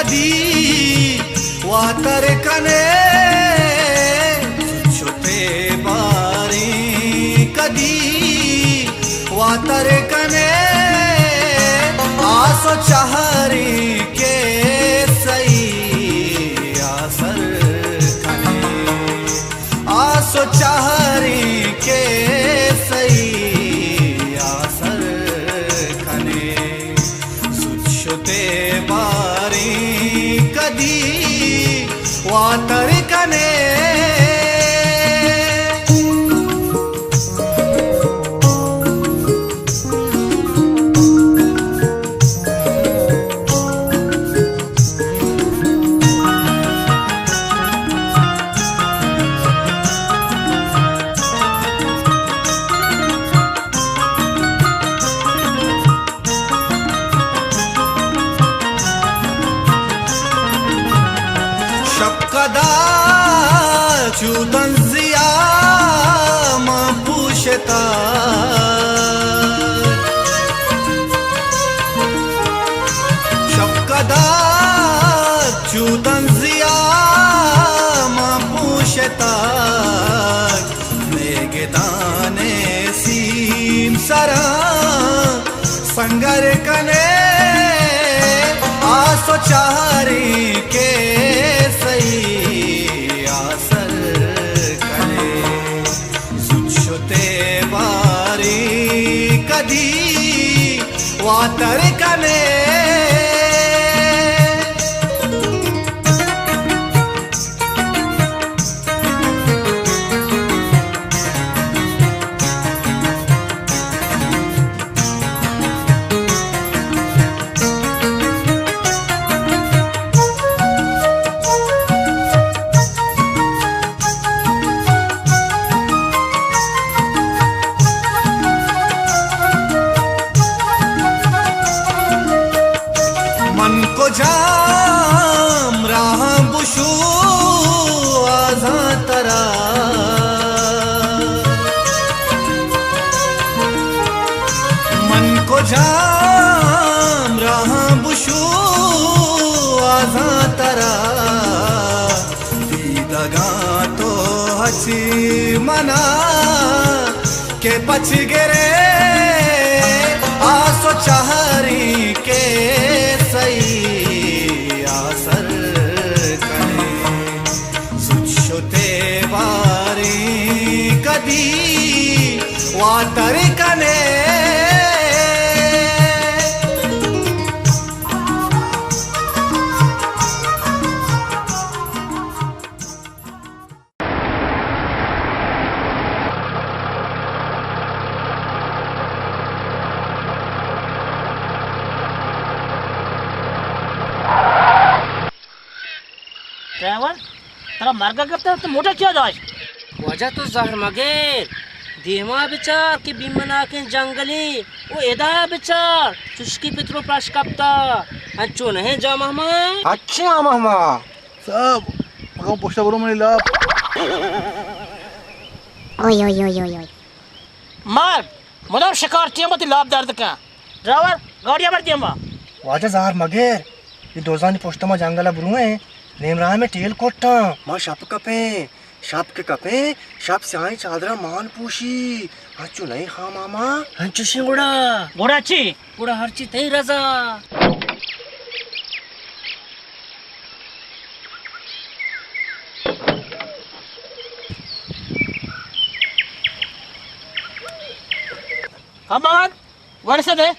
کدی واتر کنے، زوت شتے باریں کدی واتر کنے، آس و چہریں کہ سئی آسر کنے۔ آس و چہریں کہ سئی آسر کنے، زوت شتے باریں کدی واتر کنے۔ شپ کدا چو دنزیا من پوشتا، شپ کدا چو دنزیا من پوشتا، میگدان سیم سرا سنگر کنے، آس و چہریں کہ سئی آسر کنے، زوت شتے باریں کدی واتر کنے۔ من کجام راہ بشو آزاں ترا، من کجام راہ بشو آزاں ترا، دیدگاں تو ہچی منا کہ پچ گرے، آس و چہریں کہ سئی آسر کنے، زوت شتے باریں کدی واتر کنے۔ ڈرائیور، ترا مرگ گپتا تو موٹر چیا داشت؟ واجہ تو زہر مگر، دیما بچار کہ بیمناکیں جنگلی، او ادا بچار چشکی پترو پرش کپتا، انچو نہیں جا مہمان؟ اچھا مہمان۔ صاحب، مگم پشتا برو منی لاپ۔ اوئے، اوئے، اوئے، اوئے، اوئے۔ مرگ، مدام شکار ٹیم وتی لاپ درد کن۔ ڈرائیور، گاڑی بر دیما۔ واجہ زہر مگر، یہ دوزانی پشت ما جنگل بروئیں، نیم راہ میں ٹیل کٹاں۔ ما شپ کپیں، شپ کہ کپیں، شپ سیاہیں چادراں مان پوشی۔ انچو نہیں خان ماما؟ انچوشیں گڑا۔ گڑا چی؟ گڑا ہرچی تئی رضا۔ خان ماما، ورسہ دے۔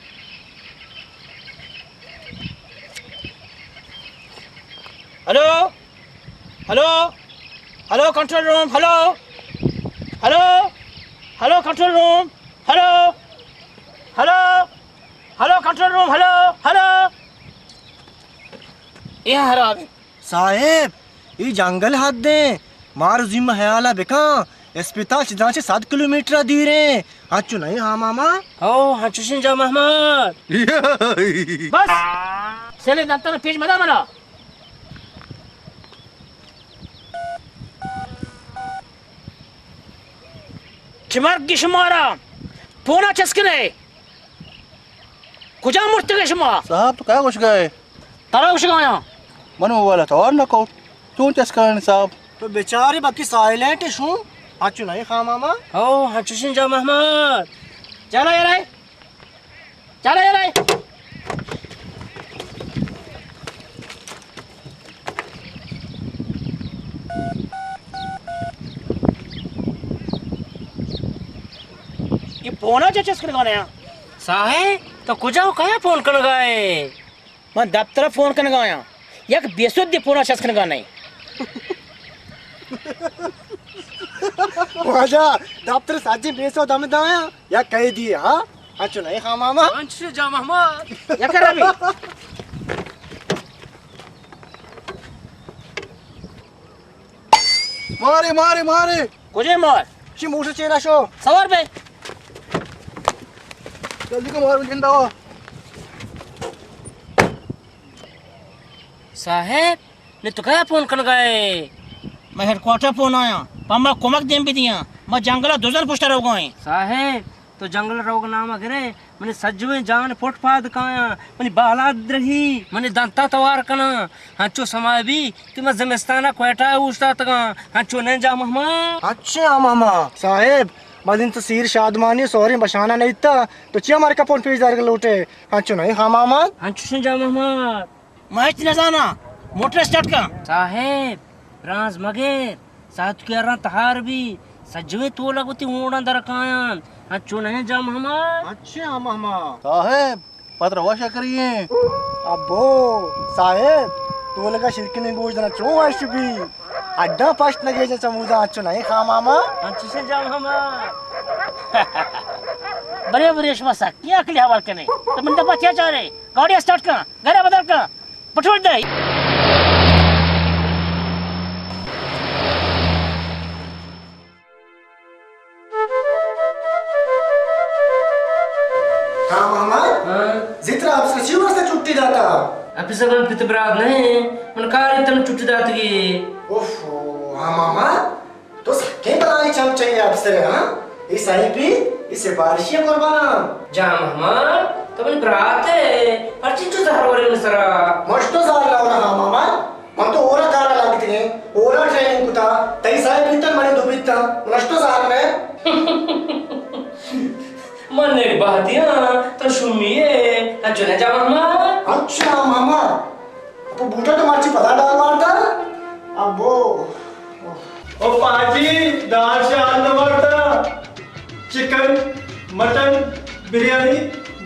Hello, hello, hello, control room, hello, hello, hello, control room, hello, hello, hello, control room, hello, hello. اے ہراب ایں۔ صاحب، اے جنگل حد ایں۔ مار زیم حیالا بکن۔ اسپتال چداں چہ صد کلومیٹر دیریں۔ انچو نہیں ہاں ماما؟ ہو، انچوشیں جا مہمان۔ بس! سیلے دنتان پیش مدا منا۔ چہ مرگ شمارا پونا چسکنے۔ کجا مرتگ شما؟ صاحب، تو کیا گوشگا ئے؟ ترا گوشگا آیاں۔ من موبائل توار نہ کت۔ چون چست کنن صاحب؟ تو بیچاری باقی سائلنٹ شو۔ ہنچو نہیں خان ماما۔ او، ہنچو شن جا محمد۔ چلا یارے۔ چلا یارے۔ یہ پونا چہ چست کنگا نیا؟ صاحب، تو کجا و کیا فون کنگا ہے؟ من دفتر ءَ فون کنگا آیاں۔ یک بے سدی فون ءَ چست کنگا نئیں۔ واجہ، دفتر ءَ سجیں بے سد ہمدا آیاں۔ یک قیدی، ہاں؟ انچو نئیں خان ماما؟ انچو جا ماما۔ یک ربی۔ مارے، مارے، مارے۔ کجے مار؟ چی موٹر چیرا شو۔ سوار بے۔ جلدی کو مار، جندا ہو۔ صاحب، نے تو کیا فون کنگا ہے؟ میں ہیڈ کوارٹر فون آیاں، پہ ما کمک دیم بدیاں، ما جنگل ءَ دزن پشت روگا ہیں۔ صاحب، تو جنگل روگ نام گرے، منی سجویں جان پٹ پاد کایاں، منی بالاد درہی، منی دنتا توار کناں، ہنچو سما بی کہ من زمستان ءَ کوئٹہ ءَ اوشتاتگاں، ہنچو نہ جا مہمان۔ اچھا مہمان صاحب، مزن تو سیر شادمانی سوریں بشانہ نیتا، تو چیا مارکا پون پیش دارگ لوٹے؟ ہنچو نہیں خان ماما۔ ہنچو شن جا مہمان۔ ما ہچ نزاناں۔ موٹر اسٹارٹ کن۔ صاحب، برانز مگر، ساعت کے اران تہار بی، سجویں تولگ وتی اوڑاں در کایاں۔ انچو نہ جا مہمان۔ اچھا مہمان۔ صاحب، پتر وش کریے۔ ابو، صاحب، تولگا شرکنے گوش دنا چون وش بی۔ اڈا پشت نگے جا چمودا انچو نہ خان ماما۔ انچو شن جا مہمان۔ برے برے شما سکی عقلی حوال کنے۔ تو من دپا چیا چارے؟ گاڑی اسٹارٹ کن۔ گڑا بدل کن، پٹول دے۔ ہاں ماما، ہاں؟ زی ترا اپسر چی واسطہ چھٹی داتا؟ اپسر من پت برات نہ، من کار تن چھٹی داتگی۔ اوف، ہاں ماما، تو سکیں بلاہیں چم چہ اے اپسر ئے، ہاں؟ اے سائیں پیر، اے سپارشی ءِ قربان آں۔ جان مہمان، تو منی برات ئے، پرچی چو زہر ورے منی سرا؟ مشتو زہر نہ وراں ہاں ماما، من تو اورا کارا لگتگیں، اورا ٹریننگ کتا، تئی سائیں پیتن منی دو پیتن، مشتو زہر نہ۔ من نیک بہتیاں، تو شومی ئے، انچو نہ جان مہمان۔ اچھا ماما، پہ بوٹا تو مرچی پدا ڈال وارتا؟ ابو۔ او پاجی، دال شال نہ وارتا؟ چکن، مٹن، بریانی،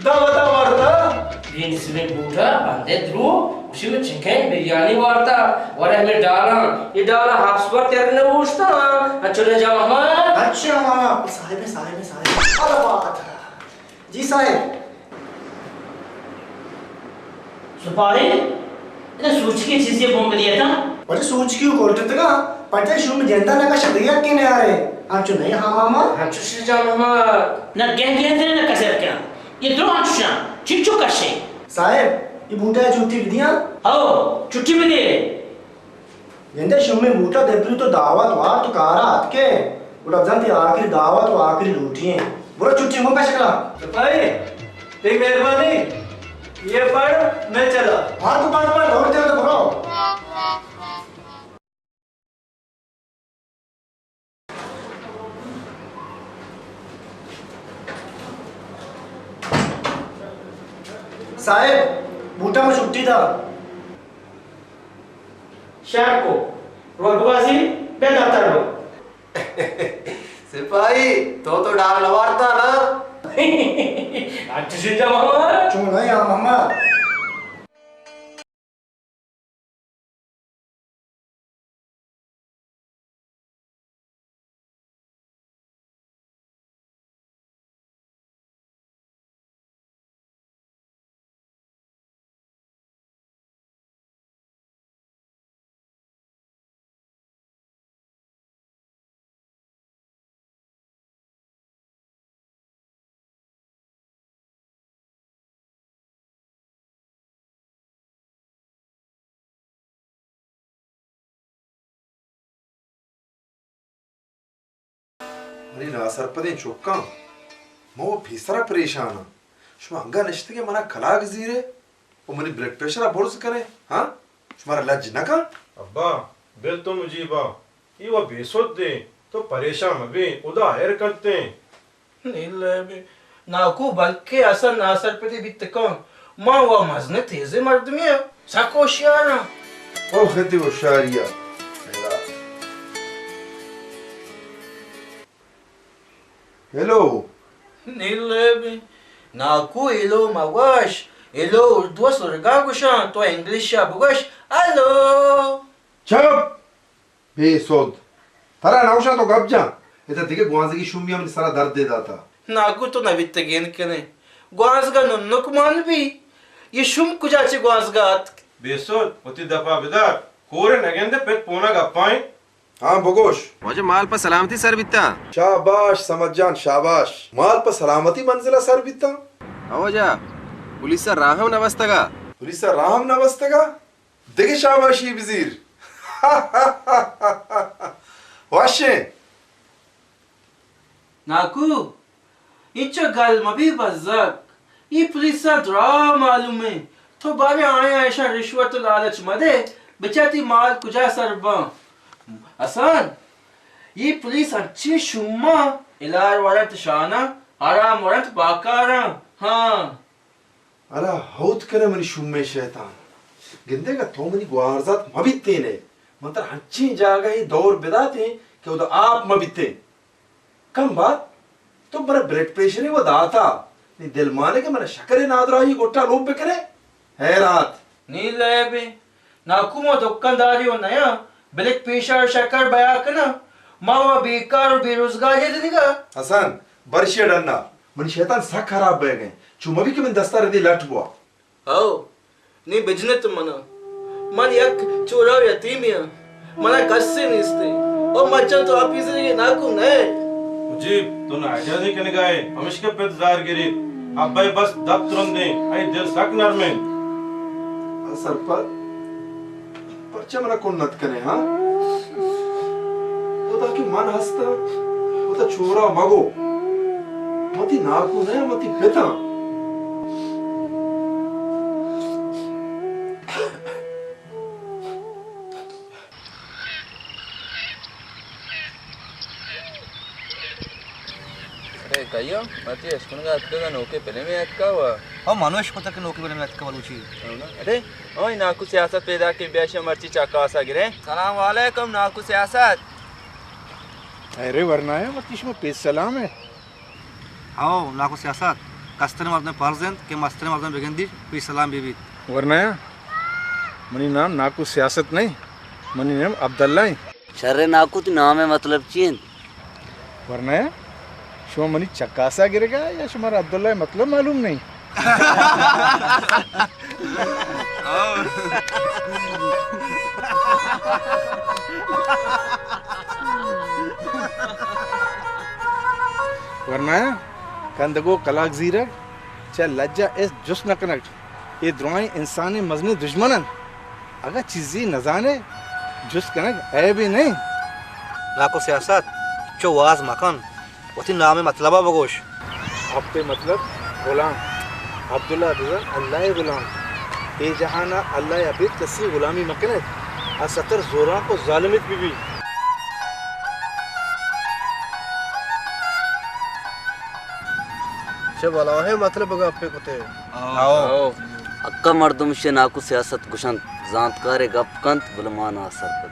دعوت وارتا؟ بینس میں بوٹا بندے درو، اسی میں چکن، بریانی وارتا، ورے ہمیں ڈالاں، یہ ڈالاں ہاف سپر تیرے نہ اوشتا، اچھو نہ جا مہمان۔ اچھا ماما، صاحب، صاحب، صاحب، اللہ بات۔ جی صاحب۔ سپاہی، اے سوچکی چیزے بوم دیتا؟ پرچہ سوچکی و کولٹتگا، پرچہ شوم جندا نہ کشا دگہ کے نیارے۔ انچو نہیں ہاں ماما؟ انچو شجا ماما۔ نہ گہ گہ دے نہ کسر کیا۔ یہ درو انچو شاں، چنچو کشے؟ صاحب، یہ بوٹا چھٹی بدیاں؟ ہو، چھٹی بدے۔ گندے شومیں بوٹا دبری تو دعوت وارت و کارا اتکے، گڑا بزاں تئی آخری دعوت و آخری لوٹی ایں۔ برو چھٹی مکش کلا۔ سپاہی، تئی مہربانی، یہ پڑھ، میں چلا۔ ہاں تو پڑھ، پڑھ، دور دے تو برو۔ صاحب، بوٹا میں چھٹی دا۔ شر کو، رو بگازی، بے دفتر رو۔ سپاہی، تو تو ڈال نہ وارتا نا؟ اچھا شجا ماما۔ چون ہے یا ماما؟ منی ناسرپدیں چکاں، من و پیسرا پریشان آں۔ شما انگا نشتگے منا کلاگ زیرے و منی بلڈ پریشرا برز کنے، ہاں؟ شمارا لج نہ کن؟ ابا، بل تو مجیبا، ای و بے سد دیں، تو پریشان مبیں، ادا ہیر کنتیں۔ نیل لیب، ناکو بلکہ اصل ناسرپدی بیت کن۔ ما و مزن تیزیں مردمی ہاں، سک ہوشیار ہاں۔ او خدی ہوشیاری ء۔ ہیلو۔ نیل لیب، ناکو ہیلو مگوش، ہیلو اردو ء سرگا گوشاں، تو انگلش ء بگوش، ہلو۔ چپ! بے سد۔ ترا نہ گوشاں تو گپ جان۔ ادا دگہ گوانزگی شومی ء منی سرا دردے داتا۔ ناکو تو نہ بیتگین کنے۔ گوانزگا ننک مان بی۔ یہ شوم کجا چہ گوانزگا آتک؟ بے سد، وتی دپا بدار۔ کورے نگندے پت پونا گپائیں۔ ہاں بگوش۔ واجہ مال پہ سلامتی سر بیتا۔ شاباش سمجھ جان شاباش۔ مال پہ سلامتی منزلا سر بیتا۔ ہو واجہ، پولیس ء راہ ہم نہ بستگا۔ پولیس ء راہ ہم نہ بستگا؟ دگہ شاباشی بزیر۔ وشیں۔ ناکو، اینچو گل مبی بزگ۔ ای پولیساں درا معلوم انت۔ تو بارے آیاں ایشاں رشوت و لالچ مدے، بچا تی مال کجا سر باں۔ حسن، ای پولیس انچیں شوماں، الار ورنت شاناں، حرام ورنت باکاراں۔ ہاں۔ الا ہوت کنئے منی شومیں شیطان۔ گندے اگاں تو منی گوارزات مہ بیتین ئے، من ترا انچیں جاگہے دور بداتیں کہ اودا آپ مہ بیتیں۔ کم بات، تو منا بلڈ پریشرے و داتا، نی دلمانگے منا شکرے نادراہی گٹا لوپ بکنئے؟ حیرات۔ نی لیبیں۔ ناکو ما دکاندارے و نیاں، بلک پیشار شکر بیا کناں، ما و بیکار و بے روزگارے دنگا۔ حسن، برشی ڈنا، منی شیطان سک خراب بئیگیں، چو مبی کہ من دستا ردی لٹ بوا۔ ہو، نی بجنت منا، من یک چورا و یتیمے آں۔ منا کسے نیست انت۔ او مچاں تو آفیسرے ناکو نئے۔ مجیب، تو نااعجازی کنگا ئے، پمشکا پت زار گریت۔ ابا ء بس دپ ترندیں، آئی دل سک نرم انت۔ آ سرپد، پرچا منا کنت کنئے، ہاں؟ اودا کہ من ہستاں، اودا چورا مگو۔ من تئی ناکو نہ آں، من تئی پت آں۔ اڑے کئیا، مرچی اشکنگا اتکگا نوکیں فلمے اتکا وا؟ ہو، منو اشکتگ کہ نوکیں فلمے اتکا بلوچی۔ ہو نا؟ اڑے، او ناکو سیاست پیداکیں، بیا شہ مرچی چکاسا گریں۔ سلام علیکم ناکو سیاست۔ ارے ورنایا، مرچی شما پیش سلام ئے۔ ہو، ناکو سیاست، کستریں مردم فرض انت کہ مستریں مردم بگندیت، پیش سلام بہ بیت۔ ورنایا، منی نام ناکو سیاست نہ انت، منی نام عبداللہ انت۔ شریں ناکو، تئی نام ء مطلب چی انت؟ ورنایا، شما منی چکاسا گرگا یا شمارا عبداللہ ء مطلب معلوم نہ انت؟ ورنایا، کندگو کلاگ زیرگ، چہ لجا اس جست نہ کنگ۔ اے درائیں انسانیں مزنیں دژمن انت۔ اگاں چیزے نزانے، جست کنگ عیبے نہ انت۔ ناکو سیاست، چو واز مکن، وتی نام ء مطلبا بگوش۔ عبد ء مطلب غلام۔ عبداللہ بزاں اللہ ء غلام۔ اے جہانا اللہ ء ابید کسی غلامی مکنیت۔ آ ستر زورانک و ظالمیت بہ بیت۔ چہ بلاہیں مطلب ء گپے کتے۔ ہو۔ ہو۔ حقا مردم شے ناکو سیاست گوشنت، زانتکارے گپ کنت، بلے ما ناسرپد۔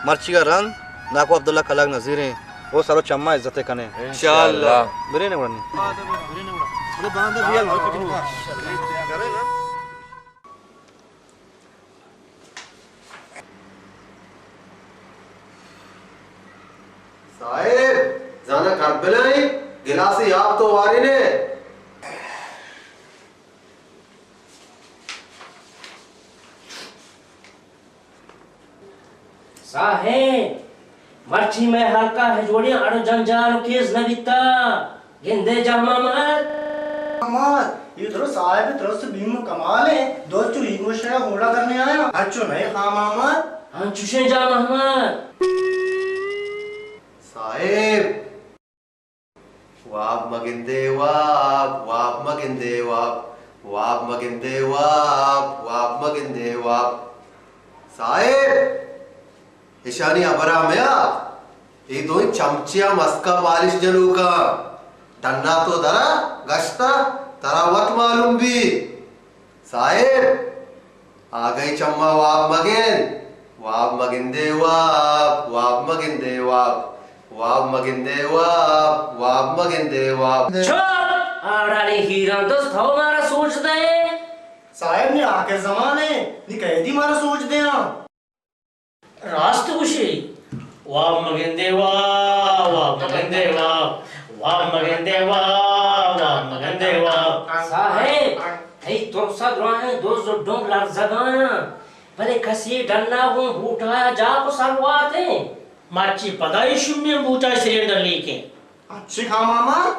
مرچیگا رند ناکو عبداللہ کلاگ نزیریں، او سر و چما عزتے کنیں۔ انشاءاللہ۔ برین گڑا نی۔ بلے باندا بیا۔ صاحب، زاناں کربلائیں، گلاسے آپ تو وارین ئے۔ صاحب، مرچی مئے ہلکا ہچ وڑیں اڑ و جنجال و کیس نہ بیتا۔ گندے جاہ محمد۔ محمد، یہ درست صاحب درست بیم و کمال ہے۔ دوست چو ہی گوشے ہوڑا کرنے آیا۔ انچو نہیں خواہ محمد۔ انچوشیں جاہ محمد۔ صاحب۔ واب مگندے واب، واب مگندے واب، واب مگندے واب، واب مگندے واب۔ صاحب، اشانی ہبرا میا، اے دوئیں چمچیاں مسکا پالش جنوکاں۔ ڈنا تو درا گشتا، ترا وت معلوم بی۔ صاحب، آگہی چما واب مگند، واب مگندے واب، واب مگندے واب، واب مگندے واب، واب مگندے واب۔ چپ! آڑالی ہیران دوست، ہو مارا سوچ دے۔ صاحب، نی آخر زمان ہے، نی قیدی مارا سوچ دے ہاں۔ راست گوشی، واب مگندے واب، واب مگندے واب، واب مگندے واب، واب مگندے واب۔ صاحب، تئی ترسا دراہیں دز و ڈنگ لرزگاں، بلے کسی ڈنا گوں بوٹایا جاک و سلواتیں۔ مرچی پدا ای شومی بوٹا سرینڈر لیکیں۔ اچھے خان محمد؟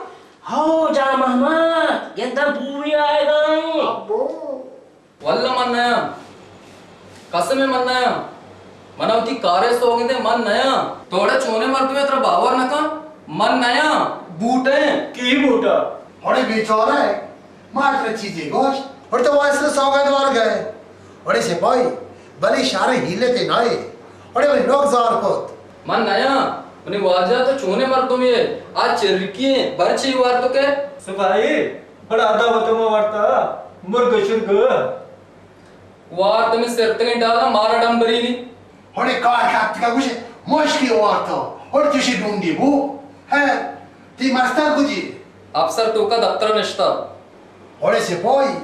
ہو جان محمد، گنداں بوی آئیگا ایں۔ ابو۔ واللہ من نیاں۔ قسم من نیاں۔ من وتی کارے سوگندے من نیاں۔ توڑے چونے مردمے ترا باور نکن؟ من نیاں۔ بوٹیں۔ کی بوٹا؟ اڑے بیچارہ ہے۔ ما ترا چیزے گوشت، اڑے تو واسطہ سوگند وار گئے۔ اڑے سپاہی، بلے شر ہیلتے نائے۔ اڑے منی نوک زار کت۔ من نیاں، منی واجہ تو چونیں مردمے ئے؟ آ چرکی ایں، برچی وار تو کہ؟ سپاہی، اڑے ادا وتما وارتا، مرگ شرگ۔ وار تمہیں سرتگیں ڈالا مارا ڈمبرینی۔ ہڑے کار کپتگا گوشے مشکی وارتا، ہڑ چشی ڈونڈی بو۔ ہے، تی مستر کجی؟ افسر توکا دفتر نشتا۔ ہڑے سپاہی،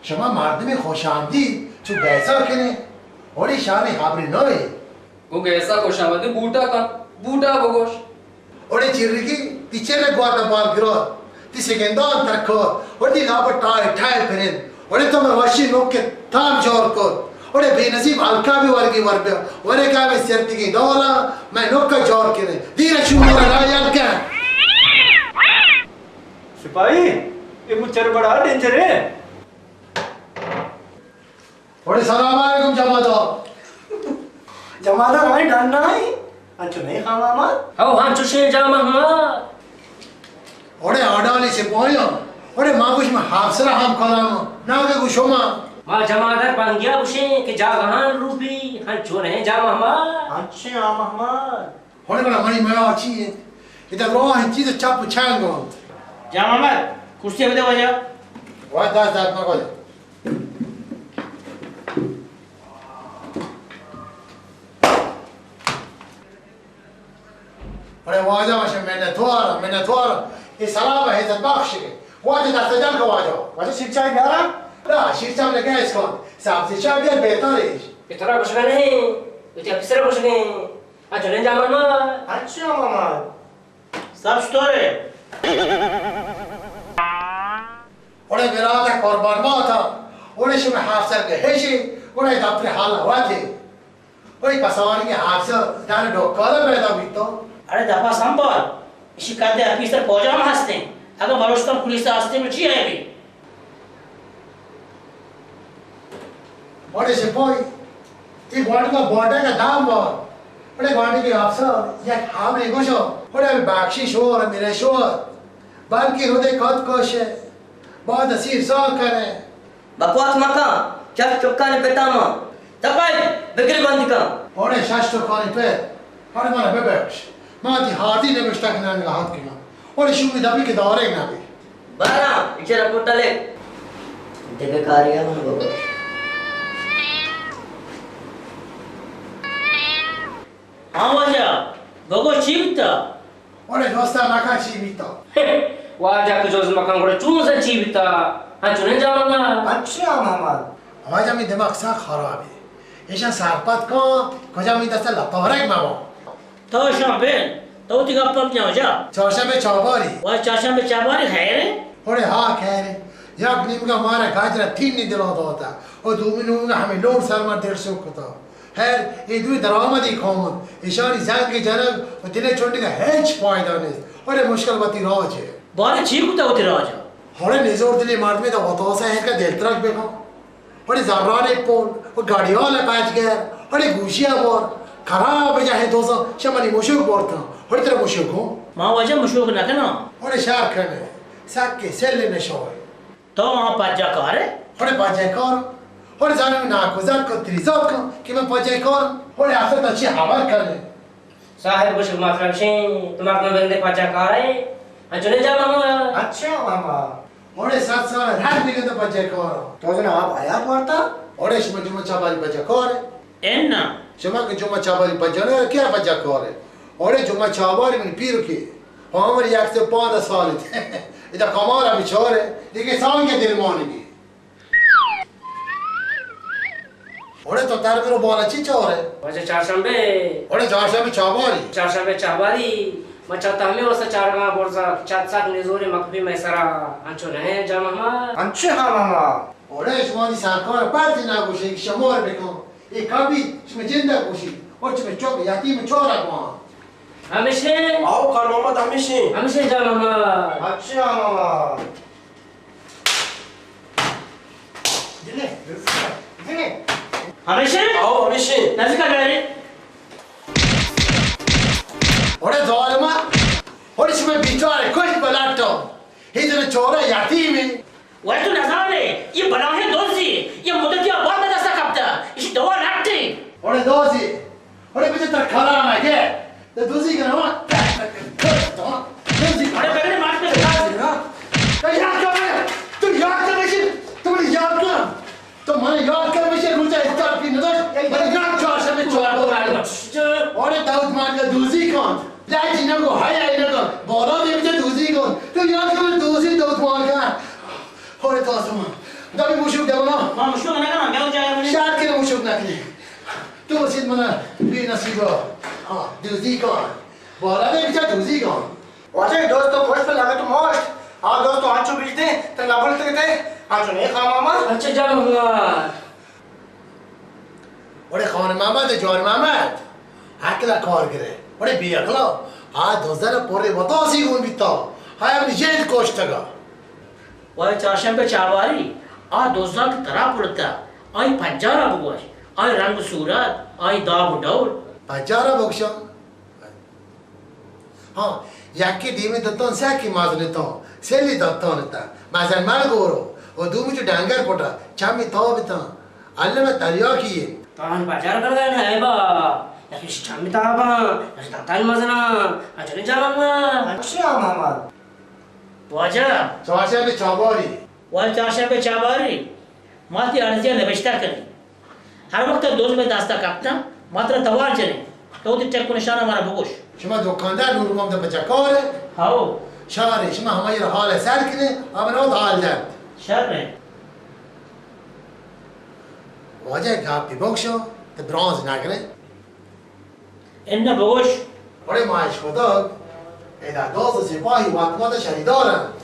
شما مردمی خوشامدی چو گیسا کنے؟ ہڑے شانی خبری نوے۔ گوں گیسا خوشامدی بوٹا کن، بوٹا بگوش۔ اڑے چرگی، تی چرے گواتا بال گرا، تی سگندان ترکا، اڑے تی لاپ ٹائل ٹائل پرین، اڑے تو میں وشی نوک کے تام جور کت، اڑے بے نصیب ہلکا بھی ورگی ور بیا، ورے کا بھی سرتی کی دولا، میں نوک کا جور کے نہیں، دیر شو میرا لا یاد کیا؟ سپاہی، یہ مچھر بڑا ڈینجر ہے۔ وڑے سلام علیکم جمادار۔ جمادار ہمیں ڈن نہ آئی؟ انچو نہیں خان محمد؟ او ہاں چوشیں جان محمد۔ وڑے آڈالی سپاہیاں، وڑے ما گوش میں حافظ را ہم کلام، نہ کہ گوشو ما۔ ما جمادار بنگیا گوشیں کہ جاگہان روپی، ہنچو نہیں جان محمد۔ انچے آ محمد۔ ہڑے گڑا منی میار چی انت؟ ادا دراہیں چیز چپ و چنگ انت۔ جان محمد، کرسی بدے واجہ۔ واہ، دست درد مکن۔ ہڑے واجہ وش منتوار، منتوار۔ اے سلام عزت بخش ہے۔ واجہ دست جان کا واجہ۔ واجہ شیر چائے بیارا؟ نا، شیر چائے لگا اس کو۔ سبزی چائے بیار بہتر ہے۔ اتنا کچھ نہیں، تو کیا کس طرح کچھ نہیں؟ اچھا، لے جا ماما۔ اچھا ماما۔ سب ستورے۔ اوڑے برات قربان ماتا، اوڑے شمے حافظ کے ہشی، اوڑے دفتر حال ہوا تھے۔ اوڑے کسانی کے حافظ دار ڈوکالا پیدا بیتو۔ اڑے دپا سنبھال، اشی کدے اپیسر پوجام ہستیں، اگر بلوچستان پولیس ہستیں نو چی ہے بھی؟ بڑے سپاہی، تی گوانڈ کا بوڈا کا دام بار۔ بڑے گوانڈ کے افسر، یک ہابرے گوشو۔ بڑے ہمیں بخشی شور، میرے شور۔ بلکہ رو دے کت کوشے۔ بعد اسیر سال کرے۔ بکواس مکن، چش چکانی پتا ما۔ تپائی، بگری بندی کن۔ بڑے شش چکانی پت۔ بڑے منا ببخش۔ ما تی ہاردی نبشتہ کنان گا ہاتھ کنا۔ اوڑے شومی دپی کے دورے نہ بی۔ بارا، اچھے رپورٹ لے۔ دگہ کارے من بگوش۔ ہاں واجہ، بگوش چی بیتا؟ اوڑے دوستا مکان چی بیتا؟ واجہ کہ جوز مکان گوڑا چون سا چی بیتا؟ ہاں چونیں جانا؟ اچھا محمد۔ واجہ می دماغ سا خراب ہے۔ ایشان سرپد کن، کجا می دست لپارک مبا۔ تو شام بین، تو وتی گپاں بجا، جا۔ چارشنبے چاباری۔ و چارشنبے چاباری خیر ہے؟ اوڑے ہا خیر ہے۔ یک نیمگا مارا گاجرا تین نی دلا داتا۔ و دومی نیمگا ہمیں لون سر ما دل سو کتا۔ خیر، اے دوی درآمدی قوم انت۔ ایشانی زنگ جنگ و دل چنڈگا ہچ فائدہ نیست۔ اوڑے مشکل وتی راج ہے۔ بارے چی کتا وتی راج؟ اوڑے نزور دلی مردمی دا وتاسا ہر کا دل ترک بکن۔ اڑے زرانے پون، و گاڑیال پاچ گر، اڑے گوشی بار، خراب جاہے دوزاں، شمنی مشوک بارتاں، اڑے ترا مشوک ہوں۔ ما واجہ مشوک نہ کناں۔ اڑے شہر کنے، سکے سل نشوئے۔ تو آ پجا کارے؟ اڑے پجا کار۔ ہر زانم ناکوزات کن، تریزات کن کہ من پجائے کارم، ہر ہفتہ تا چی خبر کنے؟ صاحب گوشگ مطلب شین، تو مردم بندے پجا کارے؟ انچو نے جا ماما؟ اچھا ماما۔ اوڑے سات سال رد بگندہ پجا کارا۔ تو جنا آپ آیا پارتا؟ اوڑے شما جمعہ چاباری پجا کارے؟ انا۔ شما کہ جمعہ چاباری پجا نہ، کیا پجا کارے؟ اوڑے جمعہ چاباری من پیر کے۔ عمر یک سے پانزدہ سال۔ ادا کمال بیچارے۔ دیکھے سال کے دل مانگی۔ اوڑے تو تر برو بالا چی چارے؟ واجہ چارشنبے۔ اوڑے چارشنبے چاباری؟ چارشنبے چاباری۔ ما چاتا ہمیں واسطہ چارگاں برزا، چات ساک نزوری مکبی میں سرا۔ انچو نہیں جا ماما؟ انچو ہاں ماما۔ اوڑے شمانی سرکار پرتی نہ گوشے کہ شمار بکن۔ اے کبی شما جندہ گوشی۔ اور شما چوک یتیم چارا کن۔ ہمیشے؟ آؤ کار محمد ہمیشے۔ ہمیشے جا ماما۔ اچھا ماما۔ ہمیشے؟ آؤ، ہمیشے۔ نزدیک آ جائے۔ اوڑے ظالما، اوڑے شما بیچارے کش بلاٹو۔ ہی جن چورا یتیمی۔ وای تو نزانے، یہ بلاہیں دوزی، یہ مدتی آباد دستا کپتا، اش دوا لٹی۔ اوڑے دوزی، اوڑے بچے تر کھلا میں گئے۔ تو دوزی کنا ہوا۔ دوزی کنا۔ اڑے بگڑے مار پہ۔ دوزی کنا۔ تو یاد کر، تو یاد کر مجھے، تو مجھے یاد کر۔ تو مجھے یاد کر مجھے روچا استار پی نداشت۔ مجھے یاد چار شب چار بار۔ اوڑے داؤد مان کا دوزی کن۔ لاجی نگو، ہائی ہائی نگو۔ بولا میں مجھے دوزی کن۔ تو یاد کر دوزی داؤد مان کا۔ اوڑے تو سما۔ دبی مشوک دبنا۔ ما مشوک نہ کنا، میں جاگا منے۔ شاد کے مشوک نہ کنے۔ تو رسید منا بے نصیبا۔ ہاں، دوزی کن۔ بالا دے بچا دوزی کن۔ واجہ دوست تو خوش پہ لگت موشت۔ ہاں دوست تو آنچو بیج دے، تن نبلت تے، آنچو نہیں خام آما۔ اچھا جان ہوا۔ اوڑے خان محمد، جان محمد۔ عقل کار گرے۔ اوڑے بے عقلا۔ آ دوزن پورے وتاسی گون بیتا۔ ہاں اپنی جند کوشتگا۔ واجہ چارشنبے چاباری، آ دزاں کہ ترا پڑتا، آئی پجارا بگوش، آئی رنگ و صورت، آئی داب و ڈول۔ پجارا بگشاں؟ ہاں، یکی دیمی دتان سکی مزنتان، سلی دتان تا، مزن مل گورو، و دومی چو ڈنگر پٹا، چمی تاب تان، علم تریاکی۔ تان پجار کرگا نہ اے با، یکی چمی تابا، یکی دتان مزنا، اچھا جانا۔ اچھا محمد۔ واجہ۔ چارشنبے چاباری۔ واجہ چارشنبے چاباری۔ ما تی عرضیہ نبشتہ کنی۔ ہر وقت دوز میں داستا کپتاں، ما ترا توار جنیں۔ تو تی ٹک و نشانہ مارا بگوش۔ شما دکاندار نور محمد پجاکار ہے؟ ہاؤ۔ شہر ہے، شما ہمائی را حال سر کنے، اب نوت حال دنت۔ شر ہے۔ واجہ گپی بگشو، تو برانز نگرے۔ انہ بگوش۔ بڑے ماہش کتگ، ادا دوز و سپاہی وت مت شریدار انت،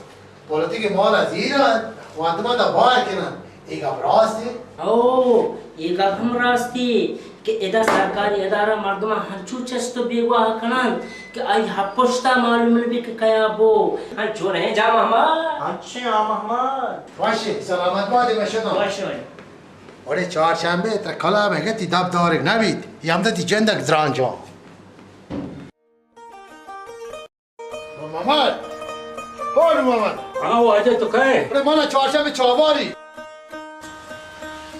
پولیتیک مال ء زیر انت، وت مت بار کن انت، اے گپ راست انت؟ او، اے گپ ہم راست انت کہ ادا سرکاری ادارہ مردماں ہنچو چست و بیگواہ کن انت کہ آئی ہپشتا معلوم نہ بیت کہ کیا بو۔ ہنچو نہ انت جان محمد؟ ہنچیں آ محمد۔ وش انت، سلامت بات، من شتاں۔ وش انت۔ اڑے چارشنبے ترا کلام ء گتی دپ دارگ نہ بیت، یہ ہمدا تی جندگ درانجاں۔ محمد، او محمد۔ ہاں واجہ تو کئے؟ اڑے منا چارشنبے چاباری۔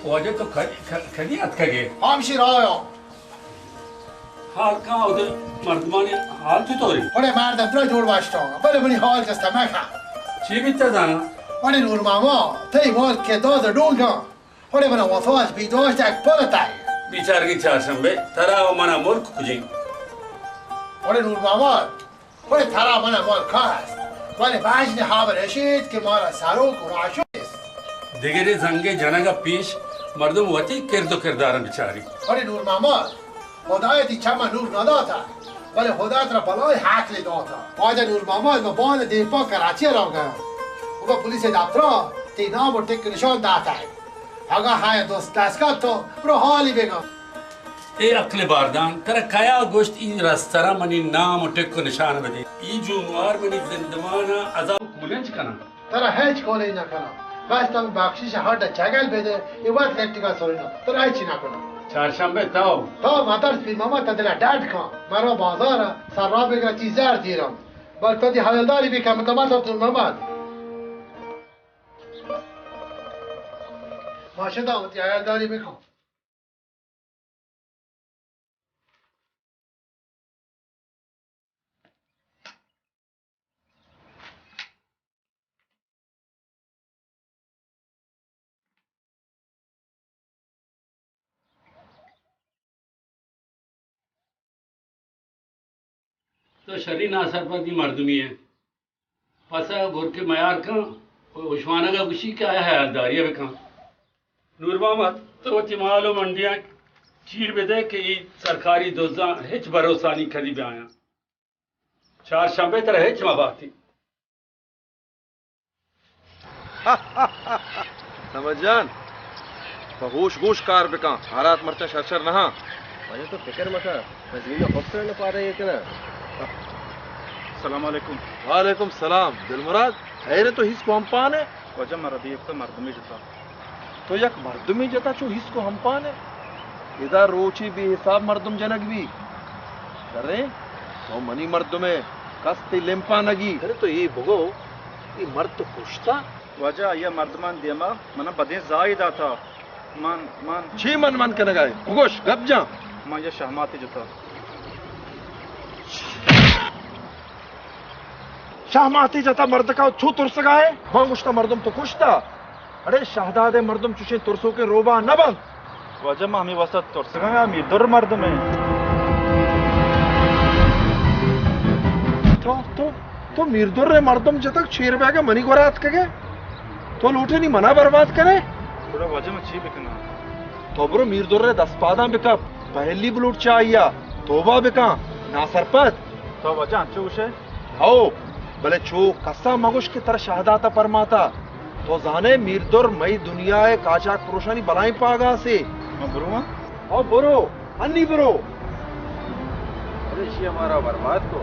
واجہ تو کدی، ک-، کدی اتکگے؟ ہمشی رایا۔ حال کاں اودے مردمانی حال چطوری؟ اڑے مردم درا جوڑ باشتاں، بلے منی حال جستا مکن۔ چی بیتا زانا؟ اڑے نور ماما، تئی مال کہ داز ڈونگاں۔ اڑے منا وفاس بی دوست یک پل تای۔ بیچارگی چارشنبے، ترا و منا ملک کجی؟ اڑے نور محمد، اڑے ترا منا ملک ہست، ولی بجن ہبر اشیت کہ مارا سروک و راشد است۔ دگرے زنگے جنگ پیش مردم وتی کرد و کردارم بچاری۔ اڑے نور محمد، خدای تی چم نور نداتا، ولی خدا ترا بلائیں عقلے داتا۔ واجہ نور محمد، ما بان دیمپا کراچی روگا، و با پولیس دفترا تی نام و ٹک نشان داتا۔ اگاں ہایا دوست دست کپت تو برو حالی بگا۔ اے عقل باردان، ترا کیا گوشت ای رسترا منی نام و ٹک و نشان بدے؟ ای جونوار منی زندمان ء عذاب کولنج کناں۔ ترا ہچ کولنج نہ کناں۔ بس تو بخشش ہڈ چگل بدے، ای وقت لٹکا سورینا۔ ترا ہچ نہ کناں۔ چارشنبے تو۔ تو مدرس پیر محمد تا دلا ڈڈ کن۔ مرو بازار سر را بگر چیز زر دیرم۔ بل تو دی حلالداری بکن، مکمل تو محمد۔ باشد، وتی حیالداری بکن۔ تو شری ناسرپدی مردمی ئے۔ پس ءَ گرکے میار کن ءُ اشوانگ ءَ گوشی کہ آئی ءِ حیالداری ءَ بکن۔ نور محمد، تو وتی مال ءُ منڈیاں چیر بدئے کہ اے سرکاری دزاں ہچ بھروسہ نی کدی بیایاں۔ چارشنبے ترا ہچ مہ باتی۔ سمجھ جان، پہ ہوش گوش کار بکن، حالات مرچاں شر شر نہ آں۔ واجہ تو فکر مکن، من زمین ءَ خبر نہ پارہ ایر کناں۔ السلام علیکم۔ وعلیکم سلام۔ دلمراد، خیر تو ہیس کو ہمپان ئے؟ واجہ من ردی ابتا مردمی جتا۔ تو یک مردمے جتا چو ہیس کو ہمپان ئے؟ ادا روچے بے حساب مردم جنگ بی۔ شریں، تو منی مردم ئے، کس تئی لمپا نگی۔ ارے تو اے بگو، اے مرد تو کشتا؟ واجہ، آئی ءَ مردمان دیما منا بدیں زاہے داتا۔ من، من چی من من کنگا ئے؟ بگوش، گپ جان۔ من یا شہماتے جتا۔ شہماتے جتا مردکا، چو ترسگا ئے؟ من گوشتا مردم تو کشتا؟ اڑے شہداد ءِ مردم چوشیں ترسوکیں روباہ نہ بنت۔ واجہ ما ہمے واسطہ ترسگاں، میر در مردم ایں۔ تو، تو، تو میر در ءِ مردم جتگ چیر بیگ ءَ منی گورا اتکگ ئے؟ تو لوٹے نی منا برباد کنے؟ گڑا واجہ من چی بکناں؟ تو برو میر در ءِ دست پاداں بکپ، پہلی بلوٹ چہ آئی ءَ توبہ بکن، ناسرپد۔ تو واجہ انچو گوشے؟ ہو، بلے چو کسا مگوش کہ ترا شہداتا پرماتا۔ تو زانے میر در مئی دنیا ءِ کاچاک پروشانی بلائیں پاگاسے۔ من برواں؟ ہو برو، ہنی برو۔ ارے ایشی ہمارا برباد کو۔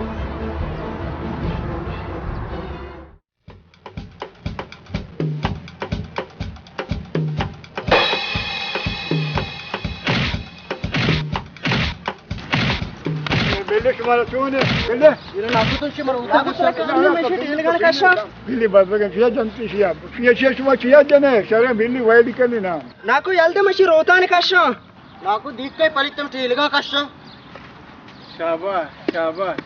بلے شمارا چون ئے؟ بلے؟ ایرا ناکو تو شمارا اودا ناکو کشا؟ سرکار نے مشی ٹیلگان کشا۔ بلے بس بگن چیا جنتی شیا؟ چیا، چیا شما چیا جنے؟ شریں بلے ویلی کنی نا۔ ناکو یل دے مشی روتان کشا۔ ناکو دیکھ کئی پلیتم ٹیلگان کشا۔ شاباش، شاباش۔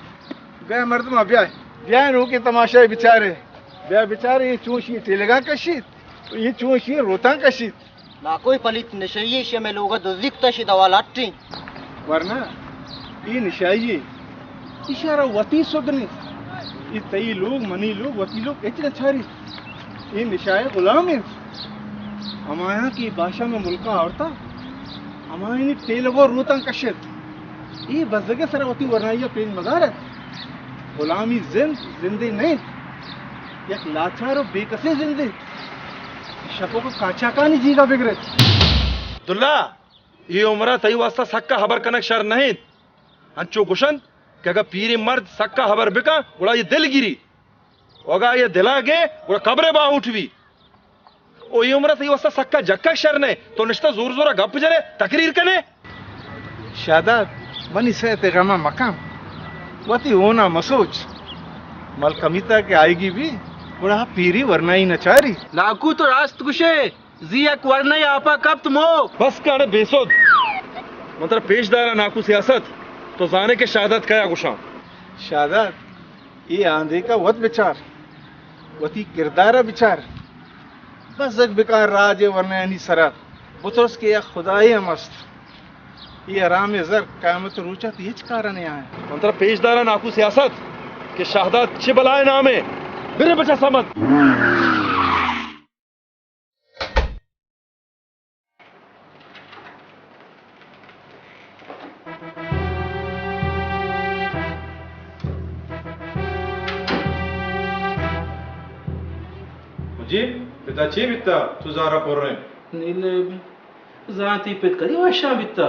بیا مردم بیا۔ بیا نوکیں تماشا بچارے۔ بیا بچارے، اے چون شی ٹیلگان کشیت، اے چون شی روتان کشیت۔ ناکو اے پلیت نشئی، ایشی ہمے لوگا دزی کتا، ایشی دوا لٹیں۔ ورنا اے نشائی اے، ایشارا وتی سدھ نیست۔ اے تئی لوگ، منی لوگ، وتی لوگ ہچ نہ چاریت۔ اے نشائے غلام انت۔ ہمایاں کہ بادشاہ مئے ملکا آورتا، ہمایانی ٹیلگو روتان کشت۔ اے بزگے سرا وتی ورنائیا پیش مدارت۔ غلامی زند، زندے نہ انت۔ یک لاچار و بے کسیں زندے۔ شپو کو کاچاکانی جیگا بگرت۔ عبداللہ، اے عمرا تئی واسطہ سکا ہبر کنگ شر نہ انت۔ انچو گوشنت کہ اگاں پیریں مرد سکا ہبر بکن، گڑا اے دلگیری۔ و اگاں اے دلا گے، گڑا قبرے باہوٹ بی۔ او اے عمرا تئی واسطہ سکا جکگ شر نہ، تو نشتہ زور زورا گپ جنے، تقریر کنے۔ شہداد، منی صحت غما مکن۔ وتی ہونا مسوچ۔ ملکمیتا کہ آئیگی بی، گڑا پیری ورنائی نچاری۔ ناکو تو راست گوشے، زی یک ورنائی آپا کپت مو۔ بس کن اڑے بے سد۔ من ترا پیش داراں ناکو سیاست، تو زانے کہ شہداد کیا گوشاں۔ شہداد، اے آندیکا وت بچار، وتی کردارا بچار۔ بزگ بکن راج ء ورنایانی سرا، بترس کہ یک خدائے ہم است۔ اے حرام ء زر قیامت روچا تئی ہچ کارا نیاں۔ من ترا پیش داراں ناکو سیاست کہ شہداد چہ بلائیں نامے۔ برے بچا سمد۔ مجیب، پتا چی بیتا؟ تو زارا پر ئے۔ نیلے بی۔ زانتی پت کدی وشاں بیتا؟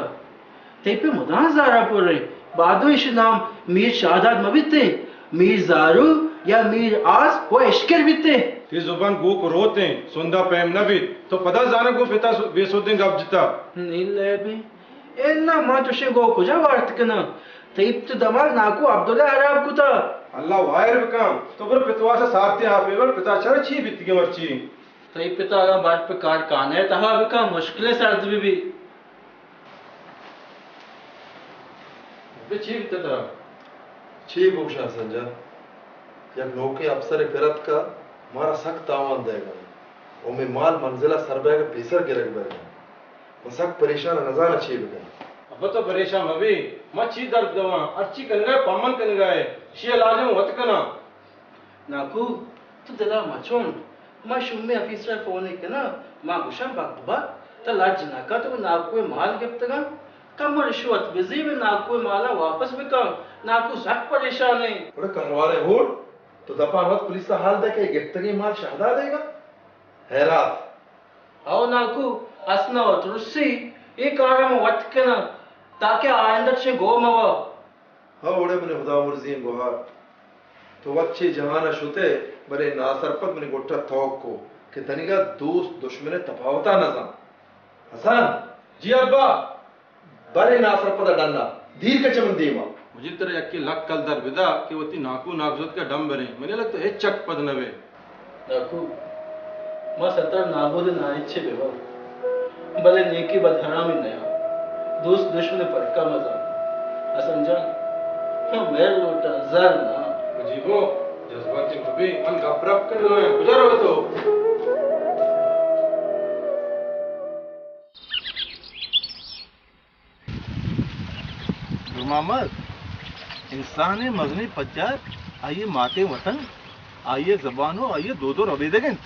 تئی پہ مدام زارا پر ئے۔ بادو ایشی نام میر شہداد مہ بیتیں، میر زارو یا میر آس و اشکر بیتیں۔ تئی زبان گوک روتیں، سندا پیم نہ بیت۔ تو پدا زانگ گوں پتا سو-، بے سودیں گپ جتا۔ نیلے بی۔ انا ما چوشیں گو کجا وارت کناں؟ تئی پت دماغ ناکو عبداللہ حراب کتا۔ اللہ واہر بکن۔ تو برو پت واسا سارتیں آپے بر، پتا چرا چی بیتگیں مرچی؟ تئی پت ءَ اگاں بر پہ کارکانہ ءِ تہا بکن، مشکلے سرد بہ بی۔ ابے چی بیتہ ترا؟ چی بگوشاں حسن جان؟ یک نوکیں اپسرے پر اتکہ، مارا سک تاوان دئیگا انت۔ و مئے مال منزل ءَ سر بئیگ ءَ پیسر گرگ بئیگا انت۔ من سک پریشان آں، نزاناں چے بکناں۔ ابا تو پریشان مبی، ما چی درد دواں، ہرچی کنگا ئے پہ من کنگا ئے، اشی علاج من وت کناں۔ ناکو، تو دل ءَ مہ چنڈ۔ ما شومیں آفیسر ءَ فون ءَ کناں، ما گوشاں بک بک، تو لج نہ کن، تو ناکو ءِ مال گپتگاں۔ کمو رشوت بزی، ناکو ءِ مالاں واپس بکن۔ ناکو سک پریشان ایں۔ گڑا کہرواریں ہوڑ، تو دپان وت پولیس ءَ حال دئے کہ اے گپتگیں مال شہدا دئیگا؟ حیرات۔ او ناکو، حسنا و ترسی، اے کار ءَ من وت کناں، تاکہ آئندہ چشیں گوہ مہ وا۔ ہو، اوڑے منی ہدامرزی ئیں گوہار، تو وت چہ جہان ءَ شت ئے، بلے ناسرپد منی گٹ ءَ توک کو کہ تنیگا دوست دشمن ءِ تپاوت ءَ نہ زان۔ حسن! جی ابا! بر اے ناسرپد ءَ ڈن ءَ، دیر کن چہ من دیم ءَ۔ مجید، ترا یکے لک کلدار بدا کہ وتی ناکو ناکزتک ءَ ڈن بریں، منی لک تو ہچ چک پد نہ بئے۔ ناکو، ما ستر نابود ءُ ناہچ بہ باں، بلے نیکی بدحرامی نیاں۔ دوست دشمن ءِ پرک ءَ مزان۔ حسن جان، من مہر لوٹاں، زر نہ۔ مجیبو، جذباتی مبی، من گپ رپ کنگا آں، کجا روئے تو؟ نور محمد، انسان ءِ مزنیں پجار آئی ءِ ماتیں وطن، آئی ءِ زبان ءُ آئی ءِ دود ءُ ربیدگ انت۔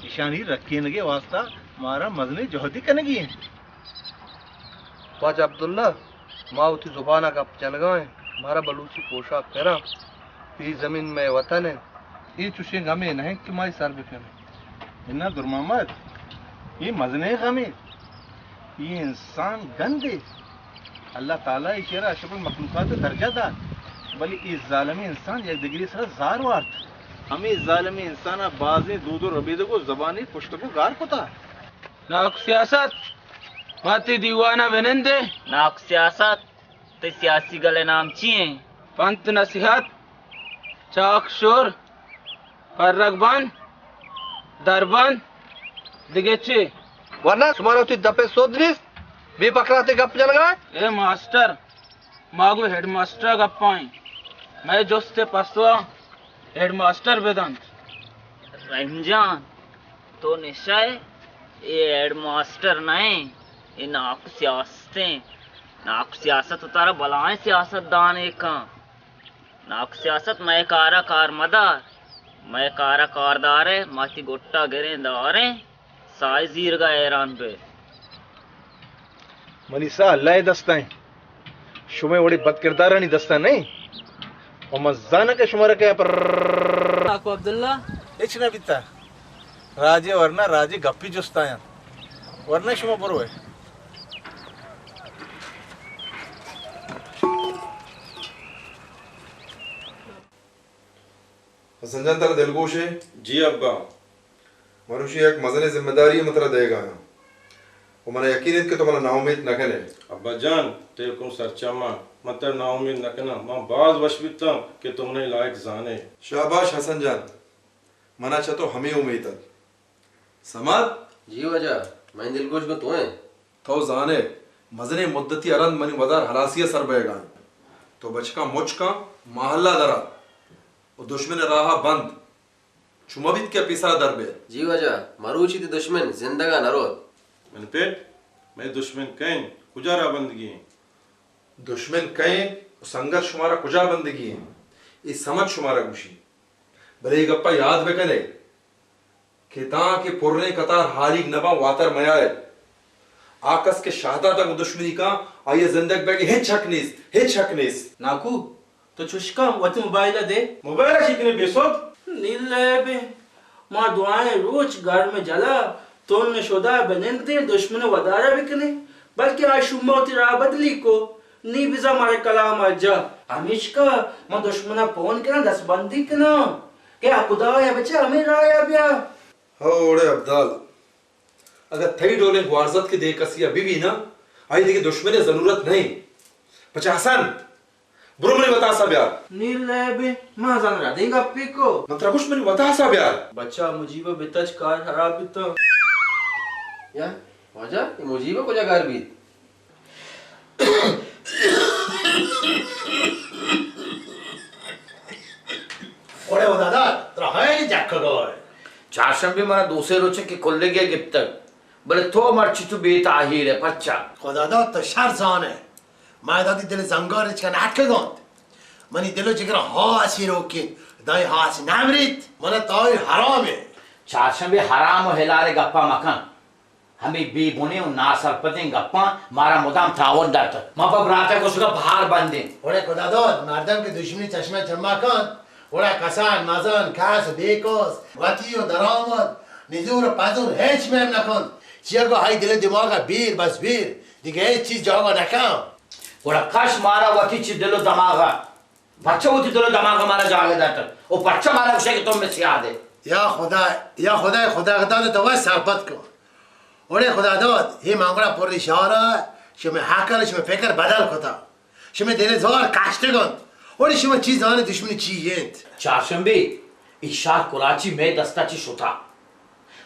ایشانی رکینگ ءِ واستا مارا مزنیں جہدے کنگی انت۔ واجہ عبداللہ، ما وتی زبان ءَ گپ جنگا ایں، مارا بلوچی پوشاک پراں، اے زمین مئے وطن انت، اے چوشیں گمے نہ انت کہ ما اے سر بکنیں۔ اناں نور محمد، اے مزنیں غمے۔ اے انسان گندے۔ اللہ تعالی ایشی ءَ را اشرف المخلوقات ءِ درجہ دات، بلے اے ظالمیں انسان یک دگرے سرا زار وارت۔ ہمے ظالمیں انسان ءَ بازیں دود ءُ ربیدگ ءُ زبانے پشت ءَ گار کتا۔ ناکو سیاست، ما تئی دیوان ءَ بنندیں۔ ناکو سیاست، تئی سیاسی گل ءِ نام چی انت؟ پنت نصیحت، چاک شور، پرگ بند، دربند، دگہ چے؟ ورنہ شمارا وتی دپ ءِ سد نیست، بے پکراتیں گپ جنگا۔ اے ماسٹر، ما گوں ہیڈ ماسٹر ءَ گپا ایں۔ مئے جست ءِ پسو ءَ ہیڈ ماسٹر بدنت۔ رحیم جان، تو نشہ ئے؟ اے ہیڈ ماسٹر نہ ایں، اے ناکو سیاست ایں۔ ناکو سیاست وتارا بلائیں سیاست دانے کن۔ ناکو سیاست، مئے کارا کار مدار، مئے کارا کار دارے، ما تی گٹا گریں داریں، ساہ زیرگا حیران بے۔ منی ساہ اللہ ءِ دستا ایں، شمئے وڑیں بدکردارانی دستا نہ ایں۔ و من زاناں کہ شمارا کئے پر۔ ناکو عبداللہ۔ ہچ نہ بیتا۔ راجے ورنا راجے گپی جستا ایں۔ ورنا شما بروئے۔ حسن جان، ترا دلگوش ایں؟ جی ابا۔ مروچی یک مزنیں ذمہ داری من ترا دئیگا آں و منا یقین انت کہ تو منا ناامیت نہ کن ئے۔ ابا جان، تئی حکم سرچماں، من ترا ناامید نہ کناں۔ من باز وش بیتاں کہ تو منی لائق زان ئے۔ شاباش حسن جان، منا چہ تو ہمے امیت ات۔ صمد! جی واجہ، منی دلگوش گوں تو ایں۔ تو زان ئے، مزنیں مدتی ءَ رند منی ودار ہلاسی ءَ سر بئیگا انت۔ تو بچکاں مچ کن، ماہلا در آ و دشمن ءِ راہ ءَ بند۔ چو مہ بیت کہ آ پیسرا در بیت۔ جی واجہ، مروچی تئی دشمن زندگا نہ روت۔ من پت، مئے دشمن کئے انت؟ کجا راہ بندگی انت؟ دشمن کئے انت و سنگت شمارا کجا بندگی انت؟ اے صمد شمارا گوشی۔ بلے اے گپا یاد بکن ئے کہ تاں کہ پریں قطار ہالیگ نہ باں، واتر میائے۔ آ کس کہ شہداتاں گوں دشمنی کاں، آئی ءِ زندگ بیگ ءِ ہچ حق نیست، ہچ حق نیست۔ ناکو، تو چشکاں وتی موبائل ءَ دے۔ موبائل ءَ چی کنئے بے سد؟ نی لیب ایں۔ ما دوئیں روچ گرم جلا تن شدا بنندیں، دشمن ءِ ودار ءَ بکنیں، بلکیں آ شوما وتی راہ بدلی کو۔ نی بزاں مارا کلام ءَ جا۔ ہمیشکا من دشمن ءَ پون کناں، دست بندی کناں کہ آ خدایا بچار ہمے راہ ءَ بیا۔ ہو اوڑے ابدال، اگاں تئی ڈولیں گوارزتک دگہ کسی ءَ بہ بی نا، آئی دگہ دشمن ءِ ضرورت نہ انت۔ پچا حسن، برو منی وتاسا بیار۔ نی لیبی، ما زان ردیں گپے کو۔ من ترا گوشت منی وتاسا بیار۔ بچا مجیب بتچ کار خراب بیتو۔ یا واجہ، اے مجیب کجا گار بیت؟ اوڑے ہداداد، ترا ہائیں جکگا ہے۔ چارشنبے منا دو سے روچے کہ کلگے گپتگ، بلے تو مرچی تو بے تاہیر ہے، پرچا؟ ہداداد، تو شر زانے۔ ما ادا تی دل زنگار اچ کن اٹکگانت۔ منی دل و جگر ہاسی روکیت، دائیں ہاسی نمریت، منا تاہیر حرام ہے۔ چارشنبے حرام و حلال گپا مکن۔ ہمے بے بنیں و ناسرپدیں گپاں مارا مدام تاوان داتگ۔ ما پہ برات ء گوشگ ء بہر بندیں۔ اوڑے خداداد، مردم کہ دشمنی چشمہ چما کنت، گڑا کسان مزن، کس بے کس، وتی و درآمد، نزور و پزور ہچ میم نہ کنت۔ چیا گو آئی دل و دماغ ء بیر، بس بیر، دگہ ہچ چیز جاگہ نہ کن۔ گڑا کش مارا وتی چہ دل و دماغ ء۔ پرچا وتی دل و دماغ ء مارا جاگہ داتگ؟ و پرچا مارا گوشئے کہ تو مئے سیاد ئے؟ یا خدا، یا خدا، خدا داد تو وت سرپد کن۔ اوڑے خدا داد، اے مانگڑا پری شہر ء شمئے عقل، شمئے فکر بدل کتا۔ شمئے دل زار کشتگ انت۔ اوڑے شما چی زانے دشمنی چی انت؟ چارشنبے، اے شہر کراچی مئے دستا چہ شتا۔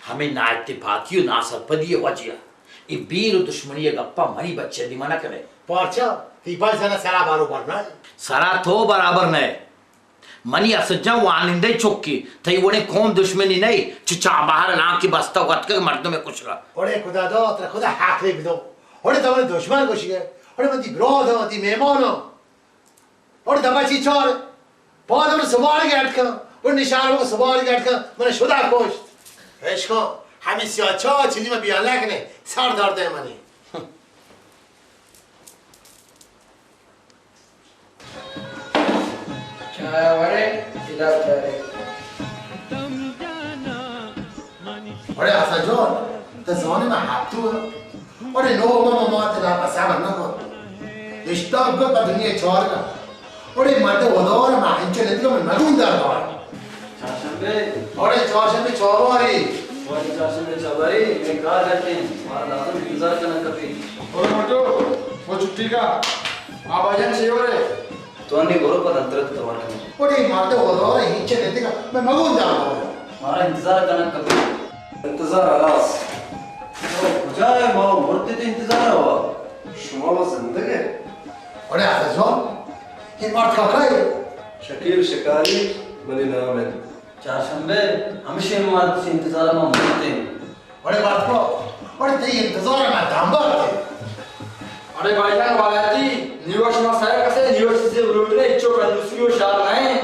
ہمے نااتفاقی و ناسرپدی ء وجہ ء اے بیر و دشمنی ء گپاں منی بچ ء دیما نہ کن ئے۔ پارچا؟ تئی بچ زاناں سرا بار و بر نہ ئے۔ سرا تو برابر نہ ئے۔ منی اسد جان وانندہ چکے، تئی وڑیں قوم دشمنے نہ ئے، چہ چابہار لانکے بستگ و اتکگ مردم ء کشگ ء۔ اوڑے خدا داد، ترا خدا حق لے بدو۔ اوڑے تو منی دشمن گوشگ ئے۔ اوڑے من تئی برات آں، تئی مہمان آں۔ اور دبا چی چار؟ پاد اور سوار گیٹ کن، اور نشار کو سوار گیٹ کن، من شدا کوشت۔ عشقاں، ہمیں سیاہ چاہ چلی میں بیان لگنے، سر درد ہے منی۔ چایا ورے، ادھر دارے۔ اڑے حسن جان، تو زانے میں ہاتھو ہے۔ اڑے نو ماما مات لا پسا بند کو۔ اشتاق کو پا دنیا چار کا۔ اڑے مرد ودار ما انچو ندگا میں مگون دار دار۔ چارشنبے۔ اڑے چارشنبے چوباری۔ اڑے چارشنبے چوباری، میں کار کرتے ہیں۔ مارا لازم انتظار کرنا کبھی۔ اڑے مٹو، وہ چھٹی کا۔ آبا جان چیورے۔ تو انی برو پہ دنتر توار کن۔ اڑے مات ء ودار ء ہچ نہ دیگا، میں مگون جان ہوں۔ مارا انتظار کنگ کپی۔ انتظار ہلاس۔ او کجا ہے ما مرتے تے انتظار ہوا۔ شما وہ زندگ ہے۔ اڑے حافظ جان، یہ مرد کا کھائے؟ شکیل شکاری منی نام ہے۔ چارشنبے، ہمشی مرد سے انتظار ما مرتے۔ اڑے بات کو، اڑے تئی انتظار میں دامبار تھے۔ اڑے بھائی جان، والا جی، نیو شما سر کسے، نیو چیزے بلوٹ رہے، چو کنجوسی و شار نہیں۔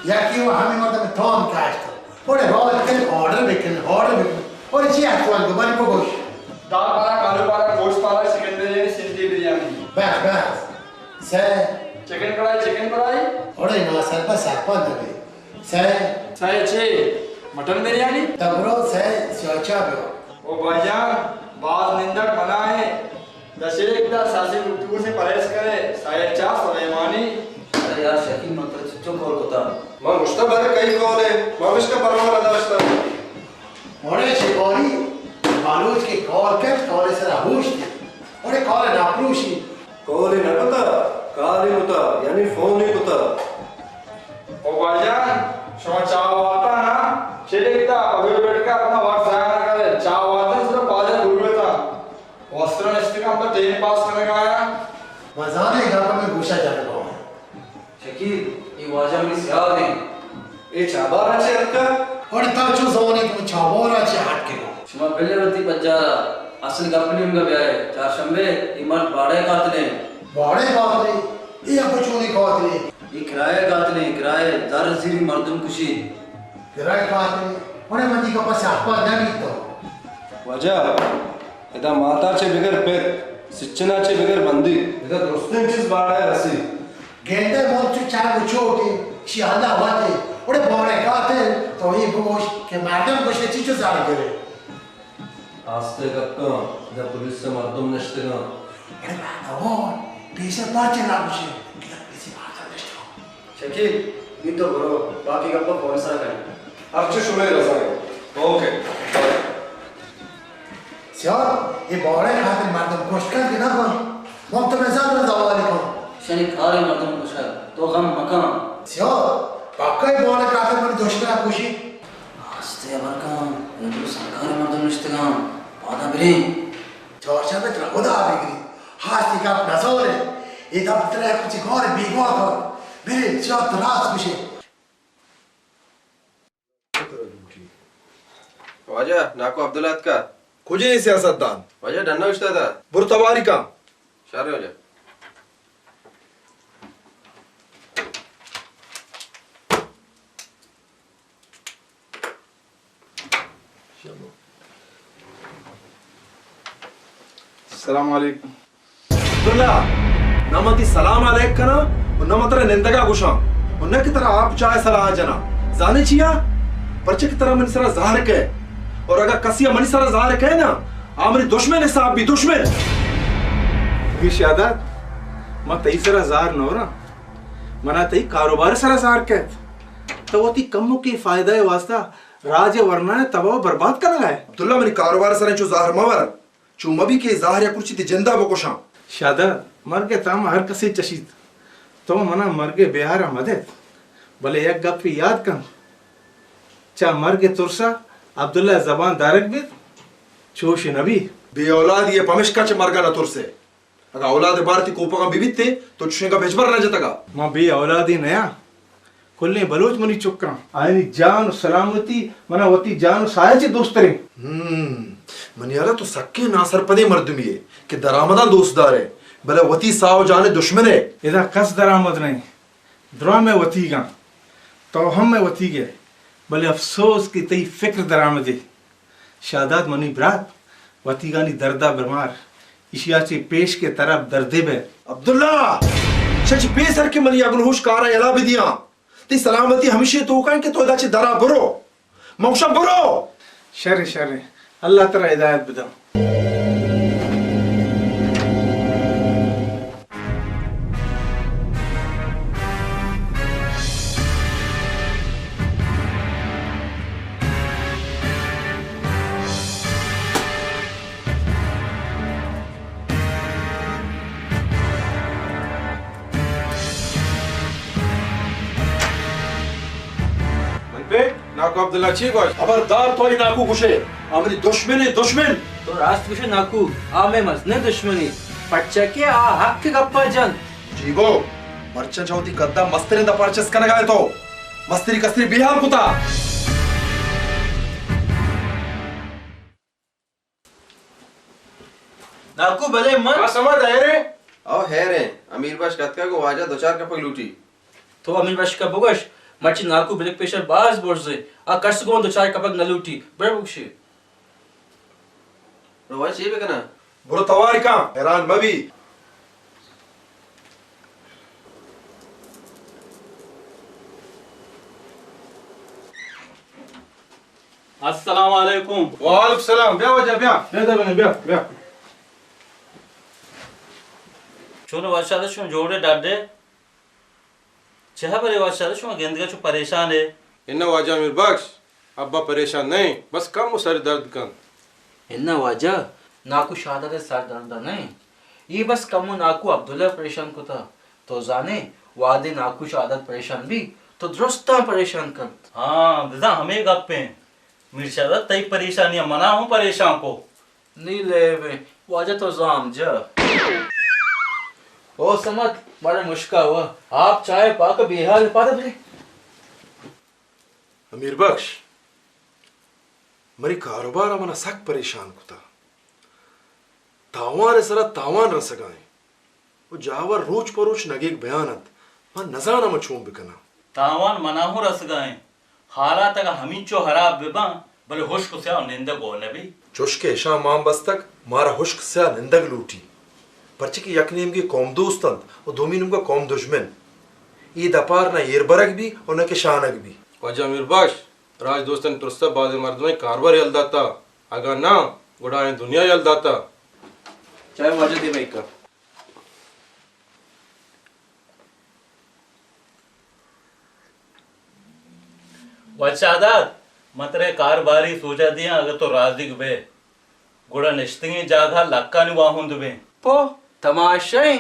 یا کہ وہ ہمیں مطلب تھام کاشت۔ اڑے بات کن آرڈر بکن، آرڈر بکن۔ اڑے چی ہے سوال دوباری کو گوش۔ دار پارا، کالو پارا، گوشت پارا، چکن بریانی، سندھی بریانی۔ بس، بس۔ سے۔ چکن کڑھائی، چکن کڑھائی۔ اڑے نا سر پر سر پر دبے۔ سئے۔ سئے چے؟ مٹن بریانی؟ تبرو سئے سیاہ چاہ بیو۔ او بھائی جان، باز نندگ منع ہے۔ دشیک دا ساسی ڈاکٹر سے پرہیز کرے، سئے چاہ سلیمانی۔ ارے یار شکیل، من ترا چچو کال کتا؟ من گوشتا بارے کئی کال ہے، من اشکا پرواہ نہ داشتا۔ اوڑے شکاری بلوچ کہ کال کت، کال سرا ہوش دے۔ اوڑے کال نہ پروشی۔ کال نہ کتا، کال کتا، یعنی فون کتا۔ او بھائی جان، شما چاہ وارتا نا؟ چلے کتا، ابھی بیٹھ کے اپنا وقت ضائع نہ کرے۔ چاہ وارتا، صرف پاجا دور بیتا۔ وسترن استکان پر ٹائم پاس کرنے کا آیا۔ مزانے گپ میں گوشا جانے کو۔ شکیل، اے واجہ منی سیاد انت۔ اے چابہار ء چہ اتکگ؟ اڑے ترا چو زانے کہ من چابہار ء چہ اتکگاں؟ شما بلے وتی پجار ء، اصل گپ نیمگ ء بیارے۔ چارشنبے، اے مرد باڑہ ء قاتل انت۔ باڑہ ء قاتل انت؟ اے ابا چونیں قاتلے؟ اے کرایہ ء قاتل انت، کرایہ، زر زیری مردم کشی۔ کرایہ ء قاتل انت؟ اڑے من تئی گپ ء سرپد نہ بیتاں۔ واجہ، ادا ماتا چہ بگر پت، سچنا چہ بگر بندی۔ ادا درستیں چیز باڑہ ء رسی۔ گندئے من چو چاگ و چوٹے، شی اللہ وتے۔ اڑے بارے قاتل، تو اے بگوش کہ مردم کشے چی چو زر گرے؟ آستے گپ کن، ادا پولیس ء مردم نشتگاں۔ اڑے بہتوار، پیسر پرچے نہ گوشے کہ ادا پولیس ء مردم نشتگاں؟ شکیل، نی تو برو، باقی گپ ء فون سرا کنیں۔ ہرچی شمئے رضا انت۔ اوکے۔ سیاد، اے بارہ ء خاطر مردم کشت کنت کہ نہ کنت؟ من تو مئے زر ء زوال کنت۔ شنی کار ء مردم کشگ تو غم مکن۔ سیاد، پکا اے بانک آخر منی دشمن ءَ کشی۔ آستے ہبر کن، اے دو سرکار مردم نشتگاں، پادا بریں۔ چارچاپت را خدا بگری، ہاستی گپ نزارے۔ اے دفتر ءَ کچھ گار بیگواہ کن۔ برے، سیاد تو راست گوشے۔ واجہ، ناکو عبداللہ اتکا۔ کجے اے سیاست دان؟ واجہ، ڈنا اشتا تھا۔ برو تواری کن۔ شر واجہ۔ السلام علیکم۔ عبداللہ، نہ من تئی سلام علیک کناں و نہ من ترا نندگا گوشاں و نہ کہ ترا آپ چاہ سلاہ جناں۔ زانے چیا؟ پرچہ کہ ترا منی سرا زہر کئے، اور اگاں کسی منی سرا زہر کئے نا، آ منی دشمن حساب بی، دشمن۔ بی شاداد، من تئی سرا زہر نہ وراں، منا تئی کاروبار سرا زہر کئیت۔ تو وتی کمکیں فائدہ ءِ واسطہ راج ءِ ورنا ءَ تباہ و برباد کنگا ئے۔ عبداللہ، منی کاروبار سرا چو زہر مہ ور۔ چو مہ بی کہ زہر یا کرچی تئی جندا بکشاں۔ شاداد، مرگ ءِ تام ہر کسے چشیت۔ تو منا مرگ ءِ بیہار ءَ مہ دیت۔ بلے یک گپے یاد کن، چہ مرگ ءِ ترس ءَ عبداللہ ءِ زبان دارگ بیت، چوش نہ بی۔ بے اولادی ءَ پمشکا چہ مرگ ءَ نہ ترس ئے۔ اگاں اولاد ءِ بار تئی کوپگاں بہ بیتیں، تو چشیں گپ ہچبر نہ جتگا۔ من بے اولادے نیاں۔ کلیں بلوچ منی چکاں۔ آیانی جان و سلامتی منا وتی جان و ساہ ءَ چہ دوستریں۔ ہم، منی ہیالا تو سکیں ناسرپدیں مردمے ئے کہ درآمداں دوست دار ئے، بلے وتی ساہ و جان ءِ دشمن ئے۔ ادا کس درآمد نہ انت۔ دراہ مئے وتیگاں۔ تو ہم مئے وتیگ ئے۔ بلے افسوس کہ تئی فکر درآمدے۔ شاداد منی برات، وتیگانی دردا بمار، ایشیا چہ پیش کہ ترا دردے بئے۔ عبداللہ! شچ پیسر کہ منی عقل ہوش کارا یلا بدیاں۔ تئی سلامتی ہمشی توکا انت کہ تو ادا چہ درا برو۔ من گوشاں برو! شر، شر۔ اللہ ترا ہدایت بداں۔ من پہ ناکو عبداللہ چی گوشت؟ خبردار تو اے ناکو گوشے، آ منی دشمن ئے، دشمن۔ تو راست گوشے ناکو، آ مئے مزنیں دشمنے، پرچا کہ آ حق ءِ گپا جنت۔ جیبو، مرچاں چہ وتی قدا مستریں دپار چست کنگا ئے تو۔ مستری کستری بے حال کتا۔ ناکو، بلے من۔ ہاں، سمد، حیر ئے؟ او، حیر ایں۔ امیر بخش کتکگ و واجہ دو چار کپگ لوٹی۔ تو امیر بخش ءَ بگوش، مرچی ناکو بلک پریشر باز برز ایں، آ کس گوں دو چار کپگ نہ لوٹی، بڑے بگوشی۔ رو واجہ، چے بکناں؟ برو توار کن، حیران مہ بی۔ السلام علیکم۔ وعلیکم السلام۔ بیا واجہ، بیا۔ بیا، بیا، بیا، بیا۔ چون واجہ شما جوڑے ڈاڈے؟ چہ ہبرے واجہ شما گندگا چو پریشان ئے؟ اناں واجہ امیر بخش، ابا پریشان نہ ایں، بس کمو سر درد کنت۔ اناں واجہ، ناکو شاداد ءِ سر درد نہ ایں، اے بس کمو ناکو عبداللہ پریشان کتا۔ تو زانے، وہدے ناکو شاداد پریشان بی، تو درستاں پریشان کنت۔ ہاں، بزاں ہمے گپ ایں۔ میر شاداد، تئی پریشانی ءَ منا ہوں پریشان کو۔ نی لیب ایں، واجہ تو زام جا۔ او سمد، مارا مشکا ہوا، آپ چائے پاک بے حال پاد بلے۔ امیر بخش، منی کاروبار ءَ منا سک پریشان کتا۔ تاوان ءِ سرا تاوان رسگا ایں۔ و جاور روچ پہ روچ نگیگ بیان انت۔ من نزاناں من چون بکناں۔ تاوان منا ہوں رسگا ایں۔ حالات اگاں ہمینچو ہراب بباں، بلے ہشک و سیاہ نندگ گون نبی۔ چوش کہ اشاں مان بستگ، مارا ہشک سیاہ نندگ لوٹی۔ پرچہ کہ یک نیمگے قوم دوست انت و دومی نیمگا قوم دژمن۔ اے دپار نہ ایر برگ بی و نہ کہ شانگ بی۔ واجہ امیر بخش، راج دوستانی ترسا بازیں مردمانی کاربار یل داتا، اگاں ناں، گڑا آیاں دنیا یل داتا۔ چاہے واجہ دے بھائی کا۔ واجہ شاداد، من ترا کارباری سوجا دیاں، اگاں تو رازیگ بئے، گڑا نشتگیں جاگہ لکانی واہند بیں۔ پو، تماشا ایں،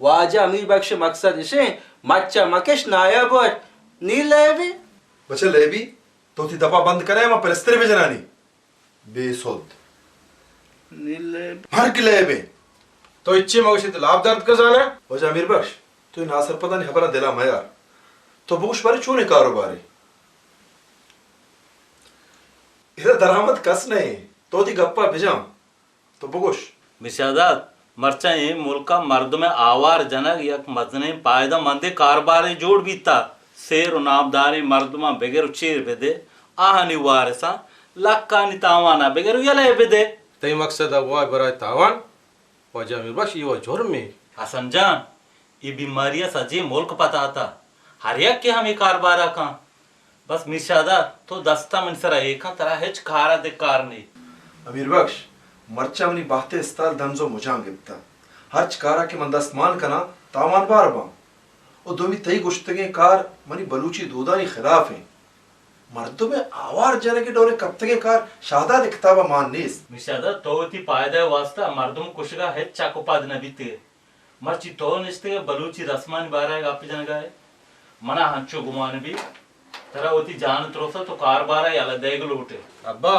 واجہ امیر بخش ءِ مقصد اش ایں، مچا مکش نایاب وار، نی لیبی۔ بچہ لیبی، تو تی دپا بند کرے، ما پلستر بجنانی۔ بے سود۔ نی لیب۔ مرگ لیبے۔ تو اچے مگوشی تو لاپ درد کزانا؟ واجہ امیر بخش، تو ناسرپدانی خبراں دلا میار۔ تو بگوش بارے چونے کاروبارے؟ ادا درآمد کس نہیں، تو تی گپا بجان۔ تو بگوش۔ میر شہداد، مرچاں اے ملک ء مردم ء آوار جنگ یک مزنیں پائدہ مندیں کاروبارے جوڑ بیتا۔ سیر و نامداریں مردماں بگر و چیر بدے، آہانی وارثاں لکانی تاوان ء بگر و یلہ بدے۔ تئی مقصد ء وای برائے تاوان؟ واجہ امیر بخش، اے و جرمے۔ حسن جان، اے بیماری ء سجیں ملک پتاتا، ہر یکے ہمے کاربار ء کن۔ بس میر شہداد، تو دست ء منی سرا اے کن، ترا ہچ کار ء دگہ کار نیست۔ امیر بخش، مرچاں منی بہت ء استال دنز و مجاں گپتہ۔ ہرچ کار ء کہ من دست مان کناں، تاوان بار باں۔ و دومی تئی گوشتگیں کار منی بلوچی دودانی خلاف انت۔ مردم ء آوار جنگ ء ڈول ء کپتگیں کار شہداد ء کتاب ء مان نیست۔ میر شہداد، تو وتی پائدہ ء واستہ مردم کشگ ء ہچ چک و پد نہ بیتگ۔ مرچی تو نشتگ ئے بلوچی رسمانی بارہ ء گپ جنگ ء ئے۔ منا ہنچو گمان بیت، ترا وتی جان ء ترس ء تو کاربار ء یلہ دئیگ لوٹ ئے۔ ابا،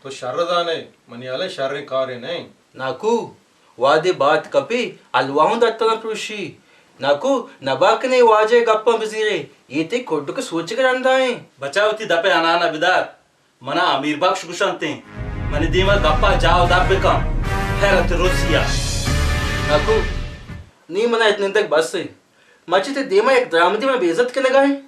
تو شر زان ئے، منی ہیال ء شریں کارے نہ انت۔ ناکو، وہدے بات کپی، الواہوں دتاں پروشی۔ ناکو، نبا کنے واجہ ء گپاں بزیرے، اے تئی کڈک ء سوچگ ء رندا ایں۔ بچا وتی دپ ء انان ء بدار۔ منا امیر بخش گوشنت انت، منی دیما گپا جاہ و دپ بکن، حیرت روسیا۔ ناکو، نی منا ات نندگ بس انت۔ مرچی تئی دیما یک درامدی منا بے عزت کنگا انت۔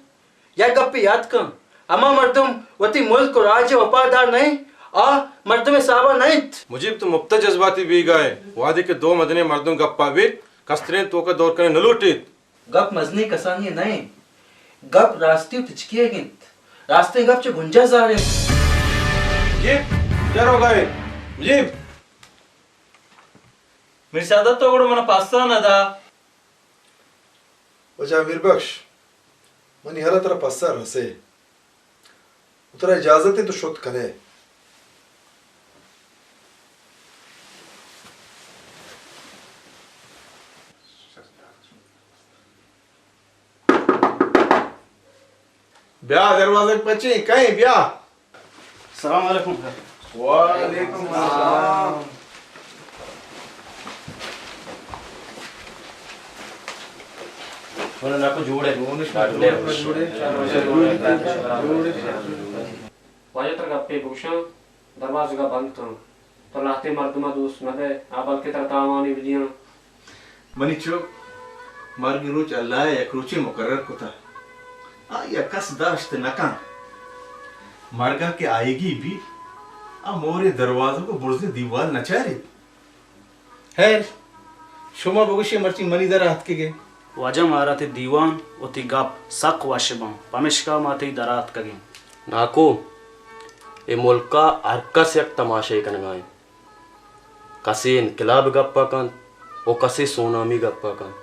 یک گپے یات کن، ہما مردم وتی ملک و راج ء وپادار نہ انت، آ مردم حسابا نہ انت۔ مجیب، تو مپت ء جذباتی بیگا ئے۔ وہدے کہ دو مزنیں مردم گپا بیت، کسترین توکا دور کنگ نہ لوٹیت۔ گپ مزنیں کسانی ء نہ انت، گپ راستی و تچکی ئیگ انت۔ راستیں گپ چہ بنجاہ زاہر انت۔ مجیب، کجا روگا ئے؟ مجیب! میر شہداد، تو گڑا منا پسہ نہ دا۔ واجہ امیر بخش، منی ہیالا ترا پسہ رسے۔ و ترا اجازت انت تو شت کنے۔ بیا دروازگ پچیں، کئے بیا۔ السلام علیکم سر۔ وعلیکم السلام۔ بولو ناکو، جوڑ ئے؟ جوڑ ئے۔ واجہ ترا گپے بگوشاں، دروازگ ء بند کن۔ تو لہتیں مردم ء دوست مہ بئے، آ بلکیں ترا تاوانے بدیاں۔ منی چک، مرگ روچ اللہ ء یک روچے مقرر کتہ۔ آئی ء کس داشت نہ کنت۔ مرگ ء کہ آیگی بیت، آ مورے دروازگ و برزیں دیوال نہ چاریت۔ ہیر، شما بگوشے مرچی منی در ء اتکگ ئے۔ واجہ، مارا تئی دیوان و تئی گپ سک وش باں، پمشکا ما تئی در ء اتکگ ایں۔ ناکو، اے ملک ء ہر کس یک تماشے کنگا انت۔ کسے انقلاب گپ ء کنت و کسے سونامی گپ ء کنت،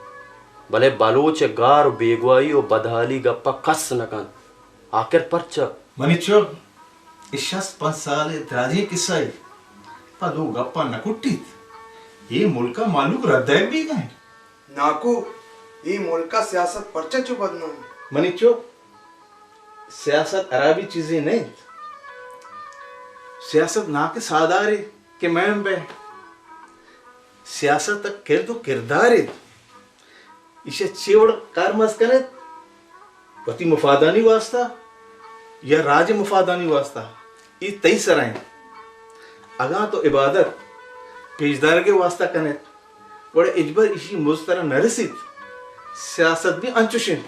بلے بلوچ ء گار و بیگواہی و بدحالی گپ ء کس نہ کنت۔ آخر پرچا؟ منی چک، اے شست پنچ سال ء دراجیں کسہ ء پہ دو گپاں نہ کٹیت۔ اے ملک ء مہلوک ردئیگ بیگ ء انت۔ ناکو، اے ملک ء سیاست پرچا چو بدنام انت؟ منی چک، سیاست ہرابی چیزے نہ انت۔ سیاست ناکہ ساہدارے کہ مئے ہم بئے۔ سیاست ء کرد و کردارے۔ ایشی ء چے وڑ کارمرز کن ایت؟ وتی مفادانی واسطہ یا راج ء مفادانی واسطہ؟ اے تئی سرا انت۔ اگاں تو عبادت، پیشدارگ ء واسطہ کن ایت، گڑا ہچبر ایشی مزد ترا نہ رسیت۔ سیاست بھی انچش انت۔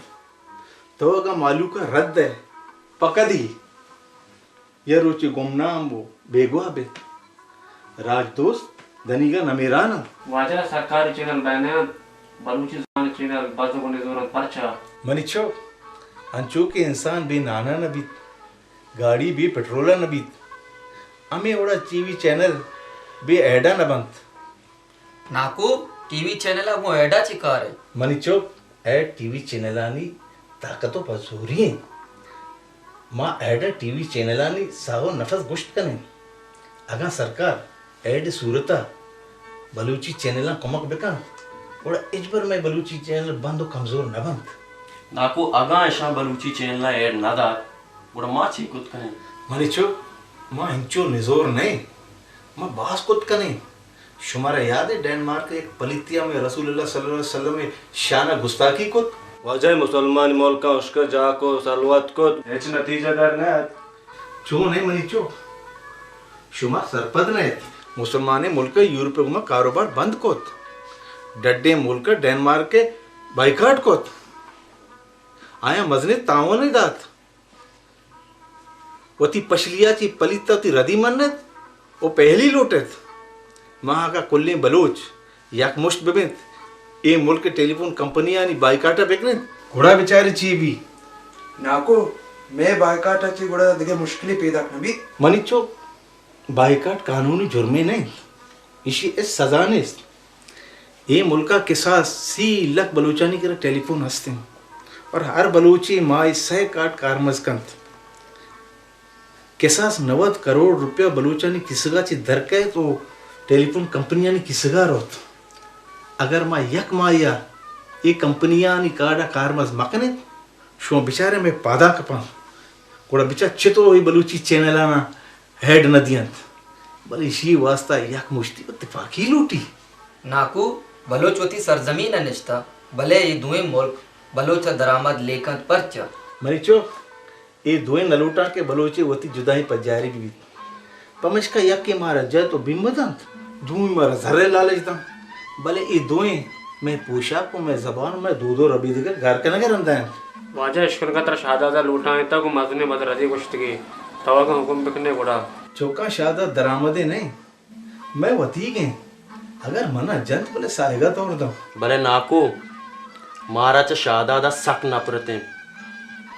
تو اگاں مہلوک ء رد دئے، پہ کدی؟ یک روچے گمنام بو، بیگواہ بے۔ راج دوست دنیگا نمیران انت۔ واجہ، سرکاری چینل بین انت، بلوچی زبان چینل بزگ و نزور انت، پرچا؟ منی چک، انچو کہ انسان بے نانا نہ بیت، گاڑی بے پٹرولا نہ بیت، ہمے وڑا ٹی وی چینل بے ایڈا نہ بنت۔ ناکو، ٹی وی چینل ء گوں ایڈ ء چے کار انت؟ منی چک، ایڈ ٹی وی چینلانی طاقت و پزوری انت۔ ما ایڈ ء ٹی وی چینلانی ساہ و نفس گوشت کنیں۔ اگاں سرکار ایڈ ء صورت ء بلوچی چینلاں کمک بکنت، گڑا ہچبر مئے بلوچی چینل بند و کمزور نہ بنت۔ ناکو، اگاں اشاں بلوچی چینل ءَ ایڈ نہ دات، گڑا ما چے کت کنیں؟ منی چک، ما انچو نزور نہ ایں، ما باز کت کنیں۔ شمارا یاد ایں ڈینمارک ءِ یک پلیتے ءَ مئے رسول اللہ صلی اللہ علیہ وسلم ءِ شان ءَ گستاکی کت؟ واجہ، مسلمان ملکاں اشکر جاہ کت، سلوت کت، ہچ نتیجہ در نہ ات۔ چون ایں منی چک؟ شما سرپد نہ ات۔ مسلمانیں ملک ءَ یورپ ءِ گوما کاروبار بند کت، ڈڈیں ملک ءَ ڈینمارک ءَ بائیکاٹ کت، آیاں مزنیں تاونے دات۔ وتی پشلی ءَ چہ پلیت ءَ وتی ردی من ات و پہلی لوٹ ات۔ ما اگاں کلیں بلوچ یک مشت بہ بنت، اے ملک ءِ ٹیلی فون کمپنیانی بائیکاٹ ءَ بہ کنت، گڑا بچارے چی بی؟ ناکو، مئے بائیکاٹ ءَ چہ گڑا دگہ مشکلے پیداک نہ بیت۔ منی چک، بائیکاٹ قانونی جرمے نہ انت، ایشی ءِ ہچ سزا نیست۔ اے ملک ءَ کساس سی لکھ بلوچانی کرا ٹیلی فون ہست انت اور ہر بلوچے ماہے سئے کارڈ کارمرز کنت۔ کساس نود کروڑ روپیہ بلوچانی کیسگ ءَ چہ در کئیت و ٹیلی فون کمپنیانی کیسگ ءَ روت۔ اگر ما یک ماہے ءَ اے کمپنیانی کارڈ ءَ کارمرز مہ کنیں، شما بچارے مئے پادا کپاں، گڑا بچار چتو اے بلوچی چینلاناں ہیڈ نہ دینت، بلے ایشی واسطہ یک مشتی و تپاکی لوٹی۔ ناکو، بلوچ وتی سرزمین ءَ نشتہ، بلے اے دوئیں ملک بلوچ ءَ درآمد لیکنت، پرچا؟ منی چک، اے دوئیں نہ لوٹاں کہ بلوچے وتی جدائیں پجارے بہ بیت۔ پمشکا یکے مارا جت و بیم دنت، دومی مارا زر ءِ لالچ دنت، بلے اے دوئیں مئے پوشاک و مئے زبان و مئے دود و ربیدگ ءَ گار کنگ ءِ رندا انت۔ واجہ، اشکنگا ترا شاداد ءَ لوٹائینتگ و مزنیں بدردی گوشتگی، تو اگاں حکم بکنے گڑا۔ چکاں، شاداد درآمدے نہ انت، مئے وتیگ انت، اگر منا جنت بلے ساہگا دور دنت۔ بلے ناکو، مارا چہ شاداد ءَ سک نفرت انت۔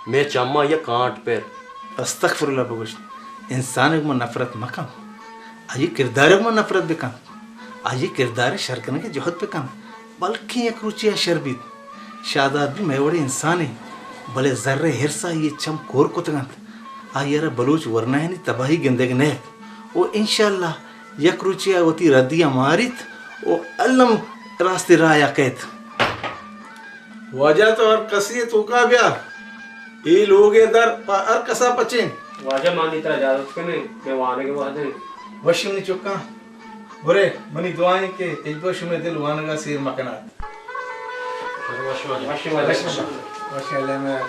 مئے چماں یک کانٹ پر۔ استغفر اللہ بگوش۔ انسان ءَ گوں نفرت مکن۔ آئی کردار ءَ گوں نفرت بکن۔ آئی کردار ءِ شر کنگ ءِ جہد بکن۔ بلکیں یک روچے آ شر بیت۔ شاداد بھی مئے وڑیں انسانے، بلے زر ءِ حرص ءَ آئی ءِ چم کور کتگ انت۔ آئی ءَ را بلوچ ورنایانی تباہی گندگ نہ ات۔ و انشاءاللہ یک روچے آ وتی ردی ءَ ماریت و الم راستی راہ ءَ کئیت۔ واجہ تو ہر کسی ءِ توکا بیا، اے لوگ ءِ در پہ ہر کسا پچیں۔ واجہ مانی ترا اجازت کنیں، مئے وانگ ءِ وہد انت۔ وش منی چکاں، برے منی دعا انت کہ ہچبر شمئے دل وانگ ءَ سیر مکنات۔ وش واجہ۔ وش واجہ۔ وش اللہ مئے۔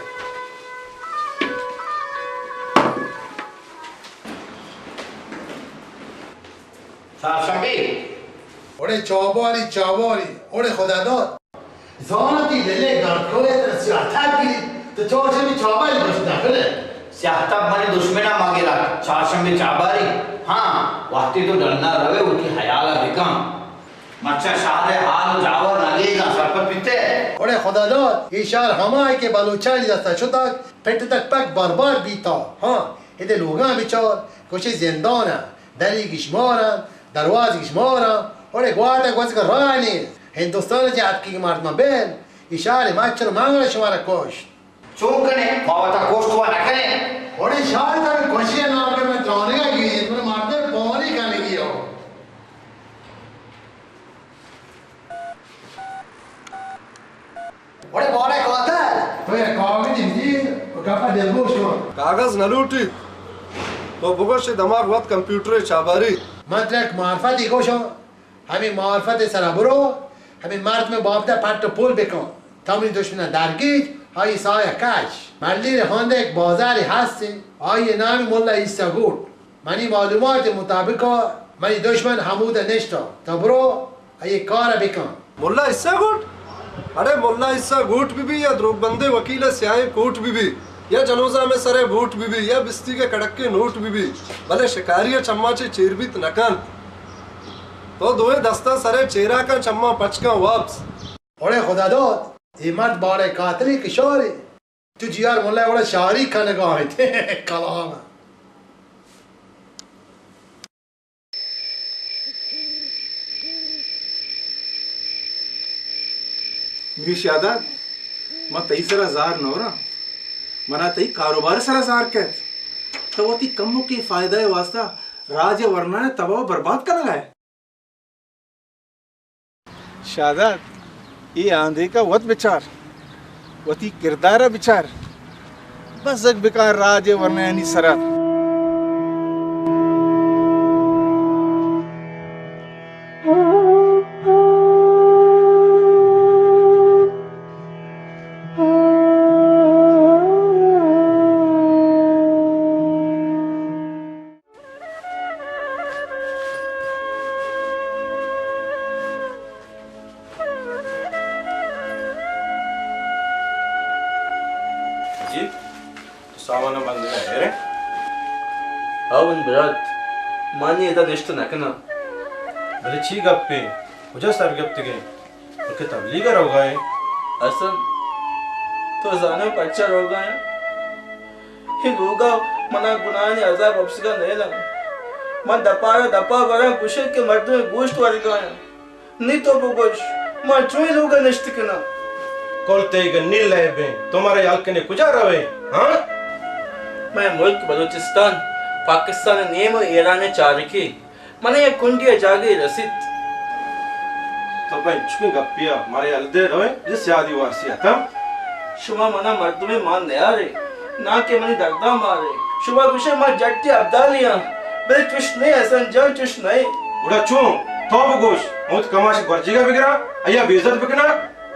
چارشنبے۔ اوڑے چاباری، چاباری، اوڑے خدا داد۔ زانتی للے گرد کھولے تر سیاہ تھا گری، تو چارشنبے چاباری بشتا کھلے۔ سیاہ تب منی دشمنا مگرا، چارشنبے چاباری۔ ہاں، وقتی تو ڈنا روے، وتی حیالا بکن۔ مچا شہر حال و جاور نگیگا سرپد بیتے۔ اوڑے خدا داد، اے شہر ہمائے کہ بلوچانی دستا شتگ، پٹ تک پک برباد بیتا۔ ہاں، ادے لوگاں بچار، کشے زندانا۔ دری گیش مارن، دروازی گیش مارن، اوڑے گوات گوزگ راہ نیست۔ ہندوستان چہ اتکی مردم بل، ای شہر مچھر مانگل شمارا کشت۔ چون کنے؟ ما وتا کشت وا نکنے۔ اوڑے شہر تر کشی نام کے میں ترانگا گیری، من مردے پانی کنے گیو۔ اوڑے بارے قاتل! تو یک کاغذی بگیر و گپا دلگوش کن۔ کاغذ نہ لوٹیت۔ تو بگوش اے دماغ وت کمپیوٹر چاباری۔ من ترا یک معرفتی گوشاں، ہمے معرفت سرا برو، ہمے مردم بابتا پٹ و پول بکن۔ تو منی دشمنا درگیج، آئی سایہ کش۔ ملیر ہوندا یک بازاری ہستی، آئی نامی ملا عیسی گوٹ۔ منی معلومات مطابق منی دشمن ہمودا نشتہ۔ تو برو، اے کار بکن۔ ملا عیسی گوٹ؟ اڑے ملا عیسی گوٹ بہ بی یا دروگ بندے وکیل سیاہیں کوٹ بہ بی یا جنوزام سرے بوٹ بہ بی یا بستیگ کڑکے نوٹ بہ بی، بلے شکاری چماں چے چیر بیت نہ کنت۔ تو دوئیں دستاں سرے چیرا کن، چماں پچ کن واپس۔ اڑے خدا داد، اے مرد بارے قاتلی کشاری۔ تو جیار ملا وڑا شاری کنگا انت۔ کلام۔ میر شاداد، ما تئی سرا زار نوراں، منا تئی کاروبار سرا زار کئیت۔ تو وتی کمکیں فائدہ ء واسطہ راج ء ورنایاں تباہ و برباد کنگا ئے۔ شاداد، اے آندیکا وت بچار، وتی کردار ء بچار، بزگ بکن راج ء ورنایانی سرا۔ جی، تو سامان بند کر رہے؟ ہاؤ من برات، مانی ادا نشت نہ کناں۔ بلے چی گپے؟ کجا سر گپتگے؟ بلکہ تبلیغ ء روگا ئے۔ حسن، تو زانئے پرچا روگا ئے؟ اے لوگا منا گناہانی عذاب اپسگا نیلاں۔ من دپارا دپا براں، گوشے کہ مردمے گوشت ورگا آں۔ نی تو بگوش، من چوئیں لوگا نشت کناں؟ کل تئیگ نی لیب ایں، تو مارا یل کنے کجا روئے؟ ہاں؟ مئے ملک بلوچستان، پاکستان ء نیم و ایران ء چارکی۔ منا یک کنڈی ء جاگہے رسیت۔ تو پہ انچکیں گپے ء مارا یل دئے روئے، جی سیادی وارسی اتاں۔ شما منا مردمے مان نیارے، نا کہ منی درداں مارے۔ شما گوشے ما جٹی ابدالی آں، بلے چش نئے حسن جان، چش نئے۔ گڑا چون؟ تو بگوش، من وت کماش گورجیگا بگراں، آیا بے عزت بکناں؟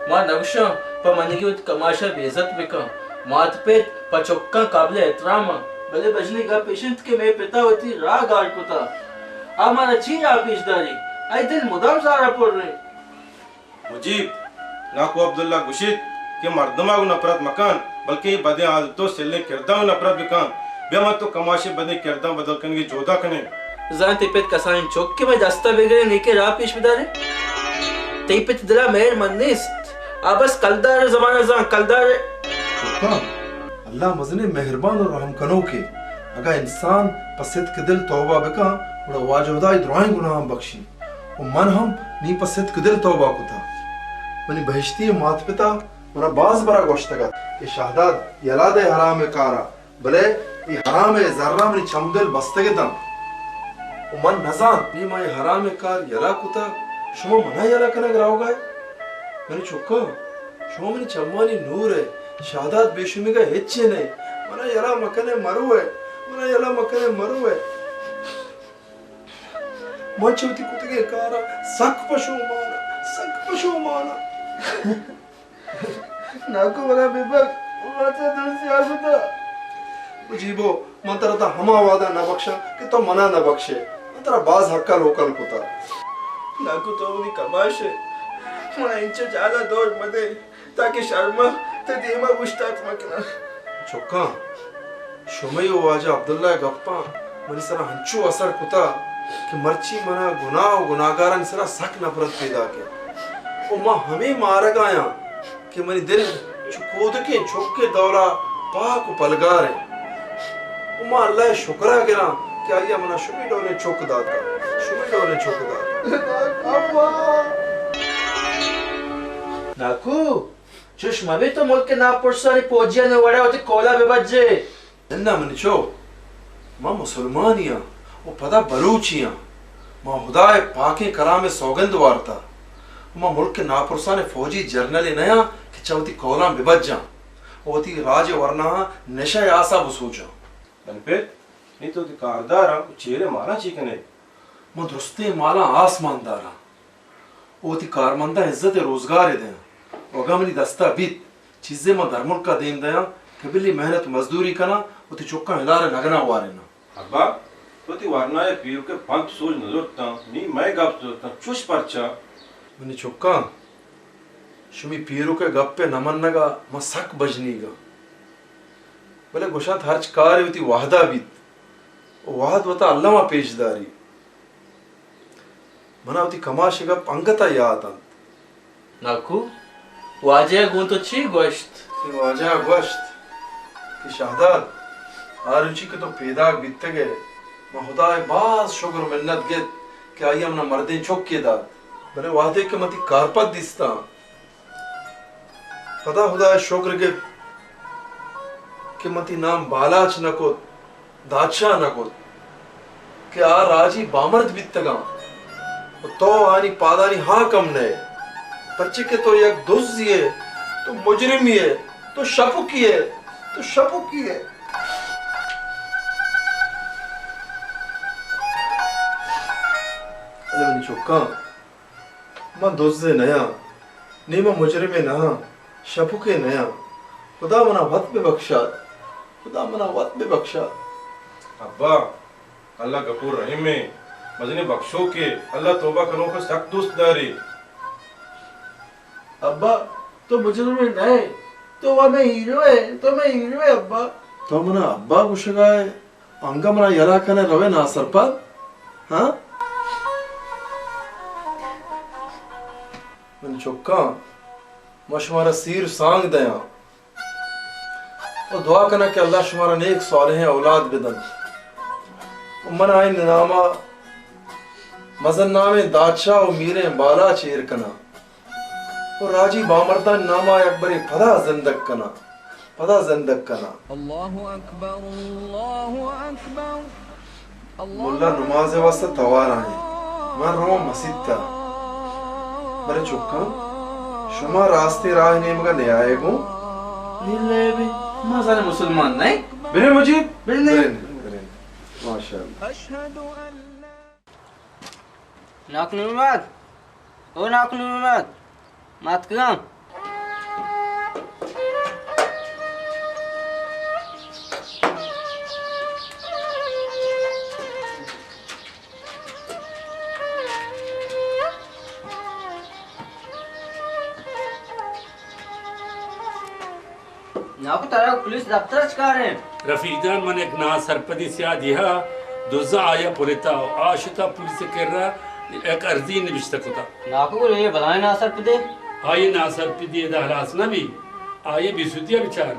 ما نگوشاں پہ منیگی وت کماشا بے عزت بکن۔ مات پت پہ چکاں قابل احترام آں، بلے بژنی گپ اش انت کہ مئے پتا وتی راہ گار کتا۔ آ مارا چی راہ پیش داری؟ آئی دل مدام زارا پر انت۔ مجیب، ناکو عبداللہ گوشیت کہ مردما گوں نفرت مکن، بلکیں اے بدیں عادت و سلیں کرداں گوں نفرت بکن۔ بیا من تو کماشے بدیں کرداں بدل کنگی جہدا کنیں۔ زانت تئی پت کسانیں چک کہ مئے دستا بگرے، نیکیں راہ پیش بدارے؟ تئی پت دلا مہر من نیست۔ آ بس کلدار زمانہ زان، کلدار۔ چکاں، اللہ مزنیں مہربان و رحم کنوکے۔ اگاں انسان پہ صدق دل توبہ بکن، گڑا واجہ ہدا آئی درائیں گناہاں بخشی۔ و من ہم نی پہ صدق دل توبہ کتا۔ منی بہشتی مات پتا منا باز برا گوشتگ ات کہ شہداد یلا دے حرام کارا، بلے اے حرام زرا منی چم دل بستگ اتاں۔ و من نزانت نی ما اے حرام کار یلا کتا، شما منا یلا کنگ روگا ئے؟ منی چکاں، شما منی چمانی نور ئے، شہداد بے شمیگا ہچے نئے، منا یلا مکنے مرو ئے، منا یلا مکنے مرو ئے۔ من چہ وتی کتگیں کاراں سک پشومان آں، سک پشومان آں۔ ناکو منا ببخش، من چہ درستیار بوتاں۔ مجیبو، من ترا تاں ہما وہدا نہ بخشاں کہ تو منا نہ بخشے۔ من ترا باز ہکل ہوکل کتا۔ ناکو تو منی کماش ئے، منا انچو جہلا دور مدے۔ تاکہ شرما تئی دیما اوشتات مکناں۔ چکاں، شمئی و واجہ عبداللہ ء گپاں منی سرا ہنچو اثر کتا کہ مرچی منا گناہ و گناہگارانی سرا سک نفرت پیداک انت۔ و ما ہمے مارگا آیاں کہ منی دل چو کودکیں چکے ڈولا پاک و پلگار انت۔ و ما اللہ ء شکرا گراں کہ آئی ء منا شمے ڈولیں چک داتا، شمے ڈولیں چک داتا۔ ناکو، چش مبے تو ملک ناپرسانی پوجیانی وڑا وتی کولا ببجے۔ اناں منی چو، ما مسلمانی آں و پدا بلوچی آں۔ ما ہدائے پاکیں کلام ء سوگند وارتا و ما ملک ناپرسان فوجی جرنلے نیاں کہ چہ وتی کولاں ببجاں و وتی راج ء ورناہاں نشہ ء آسا بسوچاں۔ بن پت، نی تو وتی کارداراں و چیرے مالاں چی کنے؟ ما درستیں مالاں آس مان داراں۔ و وتی کارمنداں عزت ء روزگارے دیاں۔ و اگاں منی دستا بیت، چیزے من درملکا دیم دیاں کہ بلی محنت مزدوری کناں، وتی چکاں ہلار ء لگنا واریناں۔ ابا، تو وتی ورنایے پیرک ء پنت سوج نزرتاں، نی مئے گپ زرتاں، چش پرچا؟ منی چکاں، شمی پیرک ء گپ ء نمنگا من سک بژنیگاں۔ بلے گوشنت ہرچ کارے وتی وہدا بیت و وہد وتا الما پیش داری۔ منا وتی کماش ء گپ انگت ء یات انت۔ ناکو، واجہ ء گوں تو چی گوشت؟ تئی واجہ ء گوشت کہ شہداد، آ روچی کہ تو پیداک بیتگ ئے، من ہدا ء باز شگر و منت گپت کہ آئی ء منا مردیں چکے دات، بلے وہدے کہ من تئی کارپد دیستاں، پدا ہدا ء شگر گپت کہ من تئی نام بالاچ نہ کت، دادشاہ نہ کت کہ آ راجی بامرد بیتگاں و تو آنی پادانی ہاک ہم نئے۔ پرچے کہ تو یک دزے ئے، تو مجرمے ئے، تو شپکے ئے، تو شپکے ئے۔ اے منی چکاں، من دزے نیاں، نی من مجرمے نہ آں، شپکے نیاں۔ خدا منا وت بہ بخشات، خدا منا وت بہ بخشات۔ ابا، اللہ غفور رحیم ایں، مزنیں بخشوکے، اللہ توبہ کنوک ءَ سک دوست داری۔ ابا، تو مجرمے نہ ئے، تو وا مئے ہیرو ئے، تو مئے ہیرو ئے ابا۔ تو منا ابا گوشگا ئے، انگا منا یلا کنے روے ناسرپد؟ ہاں؟ منی چکاں، ما شمارا سیر سانگ دیاں۔ و دعا کناں کہ اللہ شمارا نیک صالحیں اولاد بدنت۔ و من آئی ناما مزن نامیں دادشاہ و میریں بالاچ ایر کناں۔ و راجی بامردانی ناما یک برے پدا زندگ کناں، پدا زندگ کناں۔ اللہ اکبر، اللہ اکبر۔ ملا نماز ءِ واستہ توار آں، من رواں مسیت ءَ۔ بلے چکاں، شما راستیں راہ ءِ نیمگ ءَ نیائے گوں؟ نی لیبی، ما زانیں مسلمان نہ ایں۔ برے مجید، برے۔ برے، برے۔ ماشاءاللہ۔ ناکو نور محمد، او ناکو نور محمد، ما اتکگاں۔ ناکو، ترا پولیس دفتر ءَ چکار ایں؟ رفیق جان، من یک ناسرپدیں سیادی ءَ دزاں آئی ءَ پلتا و آ شتا پولیس ءِ کرا یک ارزی نبشتہ کتا۔ ناکو، گڑا اے بلاہیں ناسرپدے؟ آئی ءِ ناسرپدی ادا ہلاس نہ بی، آئی ءَ بے سودی ءَ بچار۔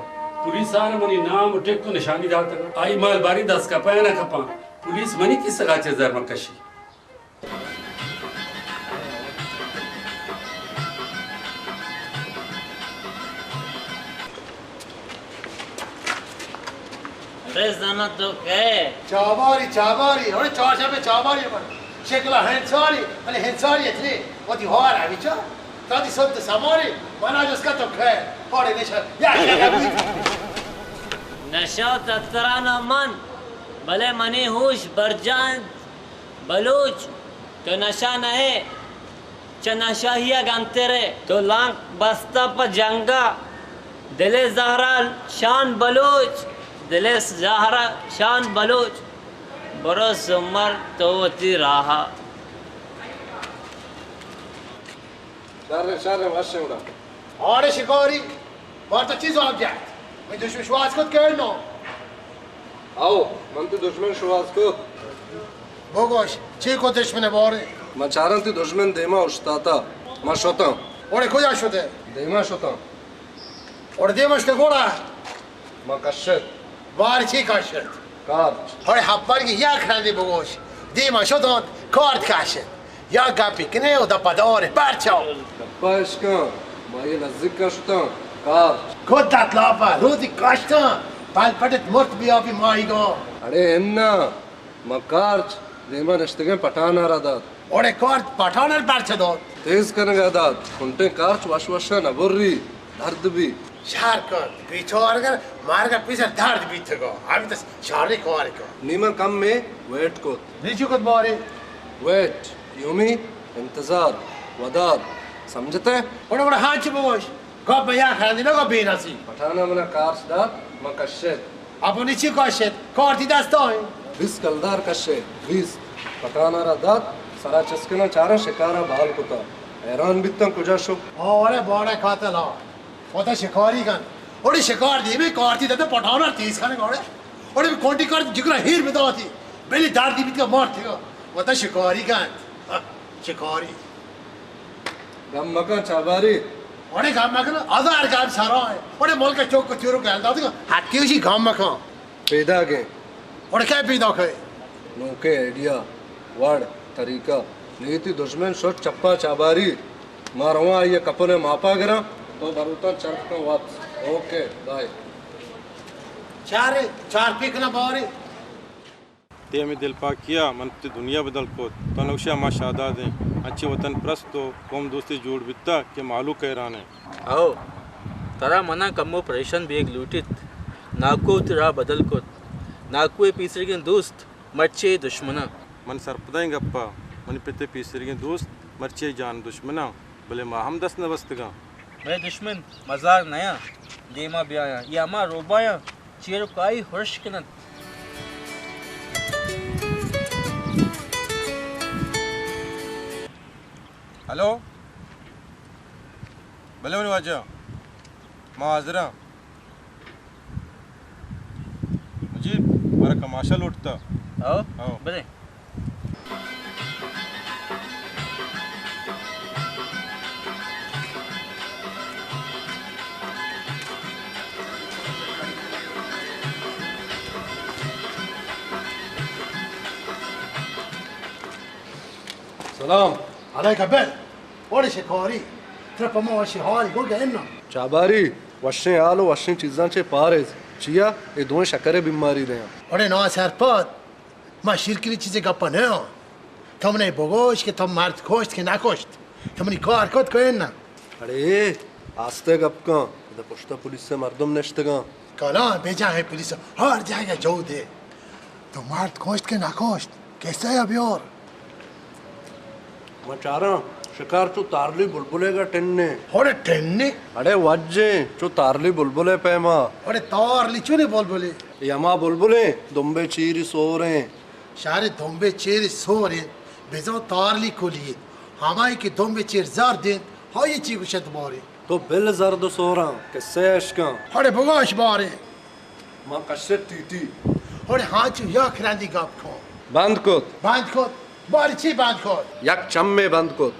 پولیس ءَ را منی نام و ٹک و نشانی داتگ۔ آئی ءِ مال باری دست کپاں یا نہ کپاں، پولیس منی کیسگ ءَ چہ زر مہ کشی۔ ارے زنا تو کئے؟ چاباری، چاباری، ارے چارشنبے چاباری من۔ شکل ءَ ہنساری، بلے ہنساری اتنے، وتی ہار ہمیچا، تادی سنت سماری، منا جس کا تو کئے؟ ارے نشہ، یا، یا، یا، نشہ تترانا من، بلے منی ہوش برجان۔ بلوچ، تو نشہ نہ ئے، چہ نشہی ءَ گنتر ئے۔ تو لانک بستہ پہ جنگ ءَ، دل ءِ زہر ءَ شان بلوچ، دل ءِ زہر ءَ شان بلوچ، برو سمر تو وتی راہ ءَ۔ شر، شر، وش گڑا۔ آڑے شکاری، بار تو چی زواب جات؟ منی دشمن شواز کت کہ نو؟ آو، من تئی دشمن شواز کت۔ بگوش، چی کت دشمن بارے؟ من چاراں تئی دشمن دیما اوشتاتا۔ من شتاں۔ اوڑے کجا شتے؟ دیما شتاں۔ اوڑے دیما شتے گوڑا؟ ما کشت۔ بار چی کشت؟ کارچ۔ ہڑے ہپرگی یک رندی بگوش۔ دیما شت انت، کارت کشت۔ یا گپی کنے و دپا دور پرچا؟ گپا اشکاں، ما یہ نزدیک کشتاں۔ کارچ۔ کدت لاپا، روزی کشتاں۔ پل پٹت مرت بیابی ماہیگاں۔ اڑے انا۔ ما کارچ دیما نشتگیں پٹھان ءَ را دات۔ اوڑے کارچ پٹھان ءَ را پرچہ دات؟ تیز کنگ ءَ دات۔ کنٹیں کارچ وش وش ءَ نہ بری، درد بی۔ شر کت، بیچارگ ءَ مرگ ءَ پیسر درد بیتگ ءَ۔ ہمے تو شری کار کت۔ نی من کمے ویٹ کت۔ نی چی کت بارے؟ ویٹ، یومی انتظار، ودار، سمجھتے؟ اوڑے اوڑے ہاں چی بگوش؟ گپ ءَ یک رندی نہ گپ بے نصیب۔ پٹھان ءَ منا کارچ دات، من کشت۔ اپنی چی کشت؟ کارتی دستا ایں۔ بیست کلدار کشت، بیست۔ پٹھان ءَ را دات، سرا چست کناں چاراں شکار ءَ بال کتا۔ حیران بیتاں کجا شو۔ آ، ارے باڑے قاتل ءَ۔ وتا شکاری کن۔ اوڑی شکار دیمے کارتی دتے پٹھان ءَ تیز کنگ اوڑے۔ اوڑے کونٹی کارتی جگرا ہیر بداتی۔ بلی دردی بیت کا مارتی کا۔ وتا شکاری کن۔ ہاں، شکاری۔ گم مکن چاباری۔ اوڑے گم مکن، ہزار گم سرا ہے۔ اوڑے ملک چوک کو چورو گل داتی کا۔ حقی اسی گم مکن۔ پیداگیں۔ اوڑے کئے پیداک ئے؟ نوکیں آئیڈیا، وڑ، طریقہ۔ نی تئی دژمن شت چپا چاباری۔ ما رواں آئی ءِ کپن ءِ ماپا گراں۔ تو بروتاں چرپ کن وپس۔ Okay, bye. چارے، چارپی کناں بارے۔ تئی ہمے دلپاکی ءَ من تئی دنیا بدل کت۔ تو نہ گوشے ما شاداد ایں۔ انچیں وطن پرست و قوم دوستے جوڑ بیتا کہ مہلوک حیران انت۔ او، ترا منا کمو پریشان بیگ لوٹیت۔ ناکو وتی راہ بدل کت۔ ناکو ء پیسریگیں دوست مرچی دشمناں۔ من سرپداں اے گپا، منی پت ء پیسریگیں دوست مرچی جان دشمناں، بلے ما ہم دست نہ بستگاں۔ مئے دشمن مزار نیاں، دیما بیایاں، اے ہما روبایاں چیر و کائی ہرش کننت۔ ہلو، بلے منی واجہ، ما حاضراں۔ مجیب، مارا کماشا لوٹتا۔ ہو؟ ہو۔ بلے۔ سلام۔ علیک بل۔ وڑے شکاری، ترا پہ ما وشیں حالے گوگ ء اناں۔ چاباری، وشیں حال و وشیں چیزاں چہ پاریز۔ چیا؟ اے دوئیں شکر ء بیماری دیاں۔ وڑے نا سرپد، ما شیرکنی چیزے گپ ء نیاں۔ تو منے بگوش کہ تو مرد کشت کہ نکشت؟ تو منی کار کت کہ اناں؟ اڑے، آستہ گپ کن، ادا پشتا پولیس ء مردم نشتگاں۔ کلاں، بے جاہ ء پولیس ء ہر جاگہ جو دے۔ تو مرد کشت کہ نکشت؟ کسہ ء بیار۔ من چاراں، شکار چو تارلی بلبلے گا ٹنے۔ اڑے ٹنے؟ اڑے وجے، چو تارلی بلبلے پیما۔ اڑے تارلی چونی بلبلے؟ اے ہما بلبلے، دمبے چیری سوریں۔ شہر دمبے چیر سوریں، بزاں تارلی کلی انت۔ ہمائی کہ دمبے چیر زرد انت، ہائی چی گوشت بارے؟ تو بل زرد و سوراں، کسہ اشکاں۔ ہڑے بگاش بارے۔ ما کشت ٹی ٹی۔ ہڑے ہانچو یک رندی گپ کن۔ بند کت۔ بند کت؟ بارے چی بند کت؟ یک چمے بند کت۔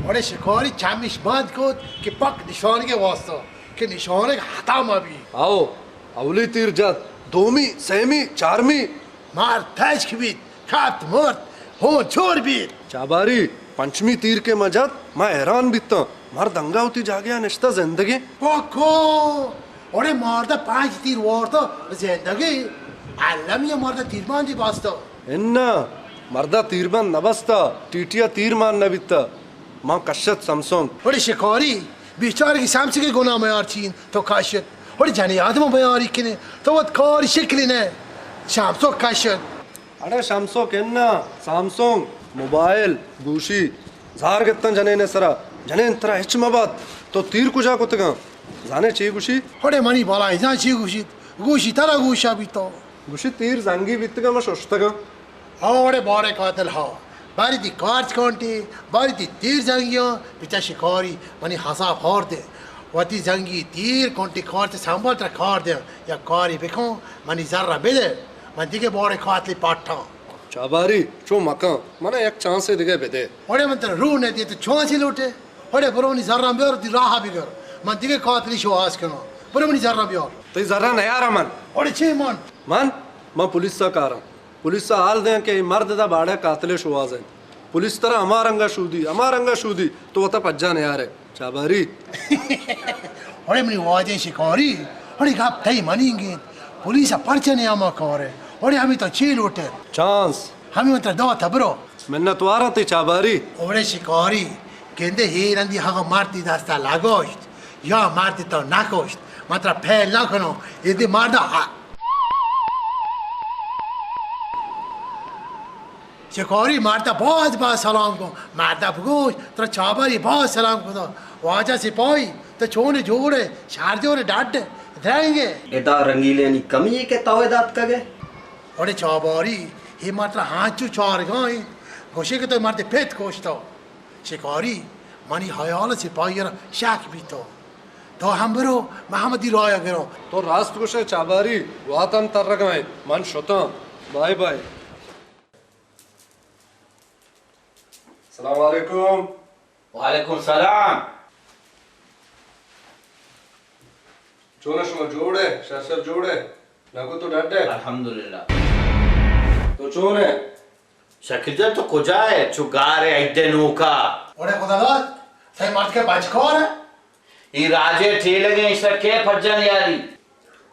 ہڑے شکاری چمش بند کت کہ پک نشانگے واسطہ، کہ نشانگ ہتا مبی۔ آؤ، اولی تیر جت، دومی، سیمی، چارمی۔ مرد تچک بیت، کپت مرد، ہون چور بیت۔ چاباری، پنچمی تیر کہ ما جت، ما حیران بیتاں۔ مرد انگا وتی جاگہا نشتہ زندگیں۔ پکو! اڑے مردا پنچ تیر وارتا زندگیں۔ المی مردا تیربندی بستا۔ انا، مردا تیربند نبستا، ٹی ٹی ء تیر مان نبیتا۔ ما کشت سمسونگ۔ اڑے شکاری، بیچارگی سمسونگ گناہ میار چین، تو کشت۔ اڑے جنی آدم بیاری کنے، تو وت کاری شکلی نے۔ سمسونگ کشت۔ اڑے شمسو کنا، سامسونگ، موبائل، گوشی، زار گتن جنین سرا۔ جنین ترا ہچ مبات، تو تیر کجا کتگاں؟ زانے چی گوشی؟ اڑے منی بالا ایزان چی گوشیت؟ گوشی ترا گوشا بیتو۔ گوشی تیر زنگی بیتگاں، ما ششتگاں۔ او اڑے بارے قاتل ہا۔ باری دی کارچ کانٹی، باری دی تیر زنگیاں، پچا شکاری، منی حساب ہار دے۔ وتی زنگی تیر کانٹی کارچ سنبال ترا کار دے۔ یا کاری بکن، منی زر بدے۔ من دیگہ بارے قاتلی پاٹھاں۔ چاباری، چو مکن، منا یک چانسے دگہ بدے۔ اڑے من ترا روح نہ دیت، تو چانسے لوٹے؟ اڑے برو نی زراں بیار، دی راہ بگر۔ من دگہ قاتلی شواز کناں۔ برو منی زراں بیار۔ تئی زراں نیاراں من۔ اڑے چی من؟ من؟ من پولیسا کاراں۔ پولیسا حال دیاں کہ اے مرد دا باڑہ قاتلے شواز انت۔ پولیس ترا ہما رنگا شودی، ہما رنگا شودی، تو وتا پجا نیارے۔ چاباری۔ اڑے منی واجہ شکاری، اڑے گپ تئی منینگ انت۔ پولیس ء پرچہ نیاما کارے؟ اڑے ہمے تو چی لوٹے؟ چانس۔ ہمے من ترا دات برو۔ منتواراں تئی چاباری۔ اڑے شکاری، گندے ہیر اندی ہگا مردی دستا لگوشت، یا مردی تو نکوشت، من ترا پھیل نکنو، ایدی مردا ہ-، شکاری مردا باز باز سلام کن۔ مردا بگوش، ترا چاباری باز سلام کتا۔ واجہ سپاہی، تو چون جوڑے؟ شر جوڑے، ڈڈ، درنگے؟ ادا رنگیلینی کمی ہے کہ تو ادا اتکگے؟ اڑے چاباری، ہی مرد ترا ہانچو چارگائیں، گوشے کہ تو مرد پت کشتا۔ شکاری، منی حیال سپاہی را شک بیتو۔ تو ہم برو، من ہم دی رایا گرو۔ تو راست گوشے چاباری، واتم ترگائیں، من شتاں۔ Bye bye. السلام علیکم۔ وعلیکم السلام۔ چون ئے شما، جوڑ ئے؟ شر شر جوڑ ئے؟ نگو تو ڈڈ ئے؟ الحمدللہ۔ تو چون ئے؟ شکیل جان، تو کجا ئے؟ چو گار ئے عید نوکا۔ اوڑے خدا داد، تئی مرد کہ بچکار ئے؟ اے راجے ٹیلگیں، ایشرا کئے پجا نیاری؟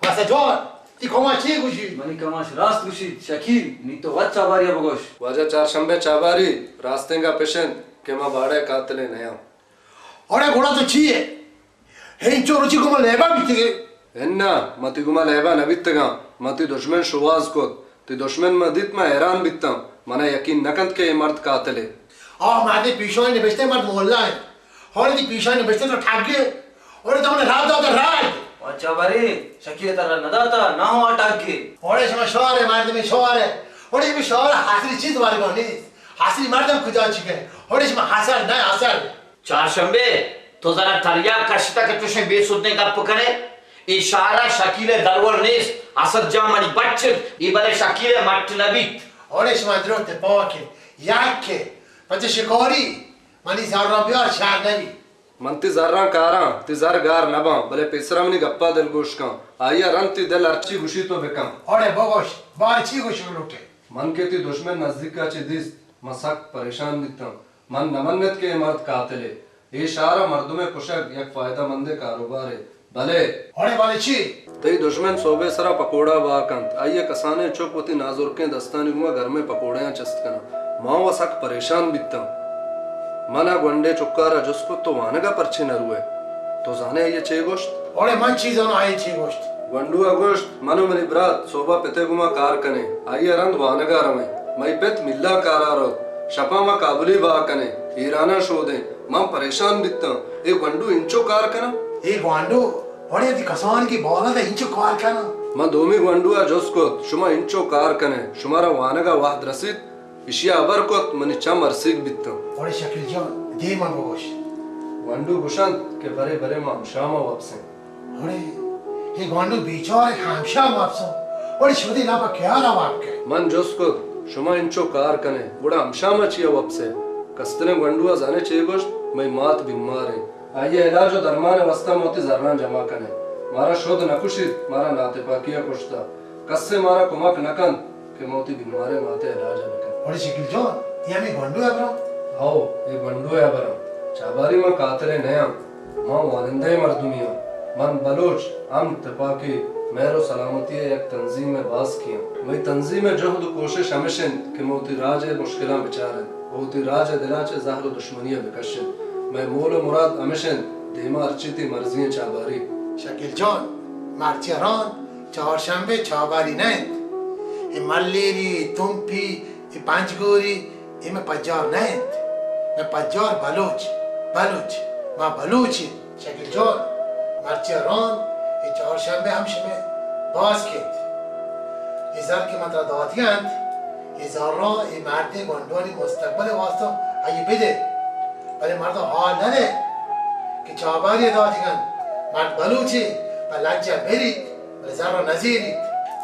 بس جوان، تئی کماش چی گوشی؟ منی کماش راست گوشی، شکیل، نی تو وت چاباری ءَ بگوش۔ واجہ چارشمبے چاباری، راستیں گپ اش انت، کہ ما باڑہ ءِ قاتلے نیاں۔ اڑے گڑا تو چی ئے؟ ہنچو روچی گوں ما لیبا بیتگے؟ اناں، ما تئی گوما لیبا نہ بیتگاں۔ ما تئی دژمن شوہاز کت۔ تئی دژمن ما دیت، ما حیران بیتاں۔ منا یقین نہ کنت کہ اے مرد قاتلے۔ آ مردے پیشانی نبشتہ مرد مولا انت۔ ہور دی پیشانی نبشتہ تو ٹھگ ئے۔ اور تو من راہ داتا راہ۔ اچھا بری، شکیل ترا نہ داتا، نہ ہوا ٹھگ ئے۔ اور شما شوہر ئے، مردم شوہر ئے۔ اور یہ شوہر حاصل چیز وارگا نیست۔ حاصل مردم کجا چکے؟ اور شما حاصل نہ حاصل۔ چارشنبے، تو زاناں تریاک کشتہ کہ چوشیں بے سدیں گپ کنے؟ اے شہر ءَ شکیل ءِ درور نیست۔ اسد جان منی بچ انت، اے بلے شکیل ءِ مٹ نہ بیت۔ اوڑے شما درو تپاک انت، یک کہ پچ شکاری منی زراں بیار شہر نہ بیت۔ من تئی زراں کاراں، تئی زر گار نہ باں، بلے پیسرا منی گپا دلگوش کن۔ آئی ءَ رند تئی دل ہرچی گوشی تو بکن۔ اوڑے بگوش، بار چی گوشگ لوٹے؟ من کہ تئی دژمن نزیکا چہ دیست، من سک پریشان بیتاں۔ من نہ منت کہ اے مرد قاتلے۔ اے شہر ءَ مردمے کشگ یک فائدہ مندیں کاروبارے، بلے۔ اڑے بلے چی؟ تئی دژمن سہبے سرا پکوڑا بہا کنت، آئی ءِ کسانیں چک وتی نازرکیں دستانی گوما گرمیں پکوڑیاں چست کناں۔ ما و سک پریشان بیتاں۔ من ءَ گونڈے چکار ءَ جست کت، تو وانگ ءَ پرچے نہ روئے؟ تو زانے آئی ءَ چے گوشت؟ اڑے من چی زاناں آئی ءَ چے گوشت؟ گونڈو ءَ گوشت، من و منی برات سہب ءَ پت ءِ گوما کار کنیں، آئی ءَ رند وانگ ءَ رویں۔ مئی پت ملا کارا روت، شپاں ما کابلی بہا کنیں، ایراناں شودیں۔ من پریشان بیتاں، اے گونڈو انچو کار کناں؟ اے گونڈو، اڑے وتی کسانکی بالاد ءَ انچو کار کناں؟ من دومی گونڈو ءَ جست کت، شما انچو کار کنیں، شمارا وانگ ءَ وہد رسیت؟ ایشی ءَ ہبر کت، منی چم ارسیگ بیتاں۔ اڑے شکیل جان، دیم ءَ بگوش۔ گونڈو گوشنت کہ برے برے ما ہمشام ءَ وپسیں۔ اڑے اے گونڈو بیچارے ہمشام وپساں، اڑے شودی لاپا کیارا واب کئے؟ من جست کت، شما انچو کار کنے، گڑا ہمشام ءَ چیا وپسے؟ کستریں گونڈو ءَ زانے چے گوشت؟ مئی مات بیماریں، آئی ءِ علاج و درمان ءِ واستا ما وتی زراں جمع کنیں۔ مارا شد نہ کشیت، مارا ناتپاکی ءَ کشتہ۔ کسے مارا کمک نہ کنت کہ ما وتی بیماریں مات ءِ علاج ءَ بہ کنیں۔ اڑے شکیل جان، اے ہمے گونڈو ءِ ہبراں؟ ہئو، اے گونڈو ءِ ہبراں۔ چاباری، من قاتلے نیاں، من وانندہیں مردمے آں۔ من بلوچ امن، تپاکی، مہر و سلامتی ءِ یک تنظیم ءِ باسکے آں۔ مئی تنظیم ءِ جہد و کوشش ہمیش انت کہ ما وتی راج ءِ مشکلاں بچاریں و وتی راج ءِ دل ءَ چہ زہر و دشمنی ءَ بکشیں۔ مئے مول و مراد ہمیش انت، دیما ہرچی تئی مرضی ایں چاباری۔ شکیل جان، مرچی ءَ رند چہارشنبے چاباری نہ انت۔ اے ملیری، اے تمپی، اے پنجگوری، اے مئے پجار نہ انت۔ مئے پجار بلوچ، بلوچ، ما بلوچ ایں۔ شکیل جان، مرچی ءَ رند اے چہارشنبے ہم شمئے باسک انت۔ اے زر کہ من ترا داتگ انت، اے زراں اے مردیں گونڈوانی مستقبل ءِ واستا آئی ءَ بدے، بلے مرد ءَ حال نہ دے کہ چاباری ءَ داتگ انت۔ مرد بلوچے، پہ لج ءَ مریت، بلے زر ءَ نزیریت۔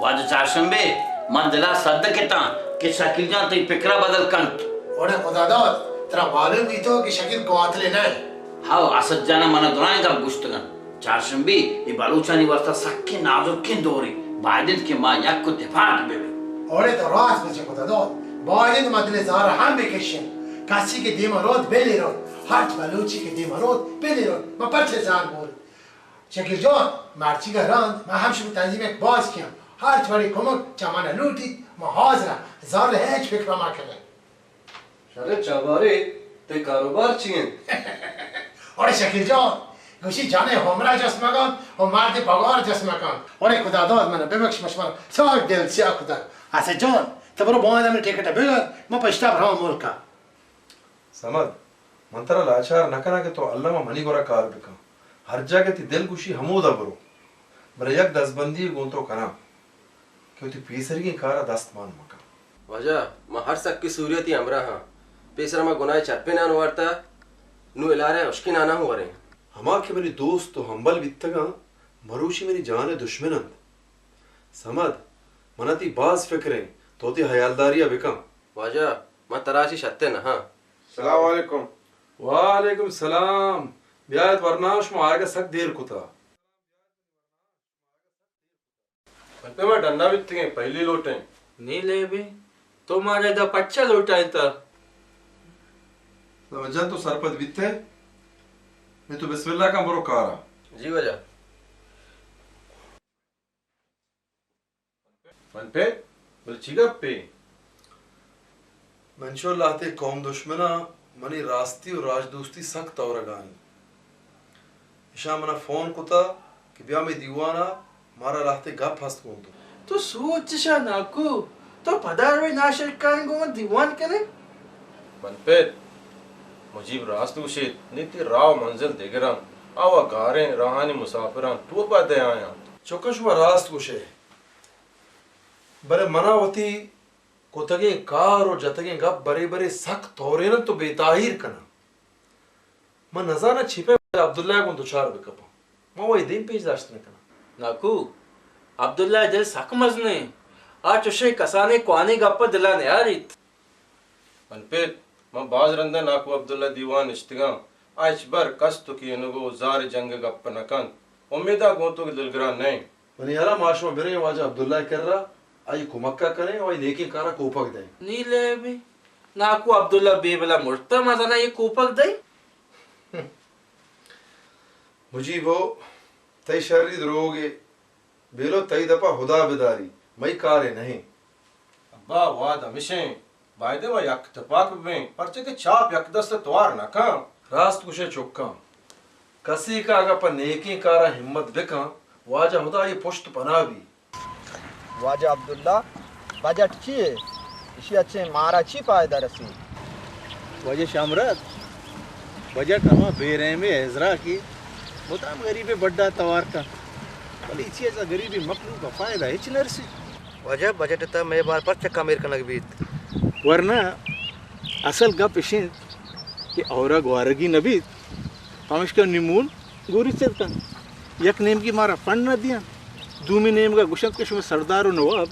واجہ چارشنبے، من دل ءَ سدک اتاں کہ شکیل جان تئی پکر ءَ بدل کنت۔ اڑے خدا داد، ترا معلوم بیتو کہ شکیل قاتلے نہ انت۔ ہئو، اسد جان ءَ من ءَ درائیں گپ گوشتگ انت۔ چارشنبے، اے بلوچانی واستا سکیں نازرکیں دورے، باید انت کہ ما یک و تپاک بہ بیں۔ اڑے تو راست گوشے خدا داد، باید انت ما دل ءِ زہر ءَ ہم بہ کشیں۔ کسی کہ دیم ءَ روت، بلی روت، ہرچ بلوچے کہ دیم ءَ روت، بلی روت، ما پرچے زہر بوریں؟ شکیل جان، مرچیگ ءَ رند ما ہم شمئے تنظیم ءِ یک باسکے آں۔ ہرچ وڑیں کمک چہ من ءَ لوٹیت، ما حاضر آں، زر ءِ ہچ فکر ءَ مہ کنئے۔ شریں چاباری، تئی کاروبار چی انت؟ اڑے شکیل جان، گوشی جنیں عمر ءَ جست مکن و مردے پگار جست مکن۔ اڑے خدا داد، من ءَ ببکش، من شمارا سک دل سیاہ کتگ۔ اسد جان، تو برو باندا منی ٹکٹ ءَ بگر، من پہ اشتاپ رواں ملک ءَ۔ صمد، من ترا لاچار نہ کناں کہ تو الم ءَ منی گورا کار بکن۔ ہر جاگہ تئی دل گوشی ہمودا برو۔ بلے یک دزبندی گوں تو کناں کہ وتی پیسریگیں کار ءَ دست مان مکن۔ واجہ، ما ہر سکی سوری ءَ تئی ہمراہ آں۔ پیسرا ما گناہ ءِ چرپیں نان وارتہ، نوں الاریں ہشکیں ناناں ہوں وریں۔ ہما کہ منی دوست و ہمبل بیتگاں، مروچی منی جان ءِ دشمن انت۔ صمد، من ءَ تئی باز فکر انت، تو وتی ہیالداری ءَ بکن۔ واجہ، من ترا چہ شتر نہ آں۔ سلام علیکم۔ وعلیکم سلام۔ بیایت ورناہ، شما آیگ ءَ سک دیر کتہ۔ من پہ ما ڈنا بیتگیں، پہلی لوٹیں۔ نی لیبی، تو مارا ادا پچا لوٹائینتہ؟ صمد جان، تو سرپد بیتے؟ نی تو بسم اللہ کن، برو کارا۔ جی واجہ۔ من پہ، بلے چی گپے؟ من چو لہتے قوم دشمناں منی راستی و راجدوستی سک تورگا انت۔ اشاں منا فون کتا کہ بیا مئے دیوان ء، مارا لہتے گپ ہست گوں تو۔ تو سوچ اش ناکو، تو پدا روئے ناشرکاریں گوں من دیوان کنے؟ من پت، مجیب راست گوشیت، نی تئی راہ و منزل دگر انت۔ آ و گاریں راہانی مسافر انت، ٹور باید دیایاں۔ چکش و راست گوشے، بلے منا وتی کتگیں کار و جتگیں گپ برے برے سک تورین انت و بے تاہیر کناں۔ من نزاناں چی پیم عبداللہ ء گوں دچار بہ کپاں۔ من وئی دیم پیش داشت نہ کناں۔ ناکو، عبداللہ ء دل سک مزن انت۔ آ چشیں کسانیں کوانیں گپ ء دل ء نیاریت۔ من پت، من باز رند ء ناکو عبداللہ ء دیوان ء نشتگاں۔ آ ہچبر کست و کینگ و زار جنگ ء گپ نہ کنت۔ امیت ء گوں تو دلگران نہ انت۔ منی ہیال ء ما شما بریں واجہ عبداللہ ء کرا، آئی کمک ء کنیں و آئی نیکیں کار ء کوپگ دئیں۔ نی لیبی، ناکو عبداللہ بے بلا مرتا، ما زاناں اے کوپگ دئیں۔ مجیبو، تئی شری دروگے، بیلو تئی دپا ہدا بداری، مئی کارے نہ انت۔ ابا، وہد ہمیش انت، بایدے ما یک تپاک ببیں، پرچہ کہ چاپ یک دست ء توار نہ کن۔ راست گوشے چکاں، کسے کہ اگاں پہ نیکیں کاراں ہمت بکن، واجہ ہدا آئی پشت پناہ بی۔ واجہ عبداللہ، بجٹ چی ہے؟ اشی اچھے مارا چی فائدہ رسی؟ واجہ شامراد، بجٹ ہما بے رحمیں ازراکی مدام غریبے بڈا توار کن، بلے ایچی اچھا غریبی مخلوق فائدہ ہچ نرسی۔ واجہ، بجٹ ء تہ مئے بار پرچہ کمیر کنگ بیت؟ ورنہ اصل گپ اش انت کہ اورگ وارگی نہ بیت، پمشکا نمون گوریچت کنت۔ یک نیمگی مارا پنڈ نہ دیاں، دومی نیمگا گوشنت کہ شمئے سردار و نواب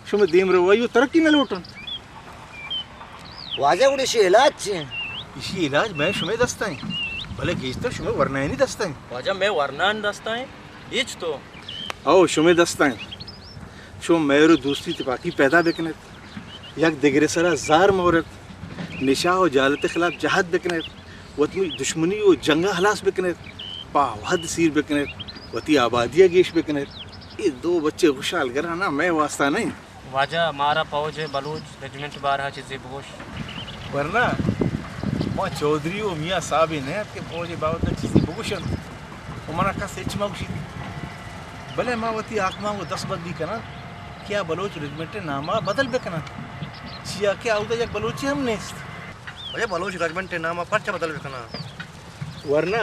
شمئے دیم روائی و ترقی نہ لوٹنت۔ واجہ گڑا اشی علاج چی انت؟ اشی علاج مئے شمئے دستا انت، بلے گیشتر شمئے ورنایانی دستا انت۔ واجہ مئے ورنایانی دستا انت؟ ہچ تو۔ او، شمئے دستا انت۔ شما مہر و دوستی تپاکی پیدا بکنیت، یک دگرے سرا زار مورت، نشہ و جہالت خلاف جہد بکنیت، وتی دشمنی و جنگا ہلاس بکنیت، پہ وہد سیر بکنیت، وتی آبادیا گیش بکنیت۔ اے دو بچے خوشحال گرانا مئے واسطہ نہ انت۔ واجہ، مارا پوج ء بلوچ رجمنٹ بارہ ء چیزے بگوش۔ ورنا ما چوہدری و میاں صاحبے نہ ات کہ پوج ء بابت ء چیزے بگوش انت و منا کس ہچ مہ گوشیت، بلے ما وتی حاکماں گوں دست بندی کناں کہ آ بلوچ رجمنٹ ء نام ء بدل بکناں، چیا کہ آودا یک بلوچے ہم نیست۔ بلے بلوچ رجمنٹ ء نام ء پرچہ بدل بکناں؟ ورنا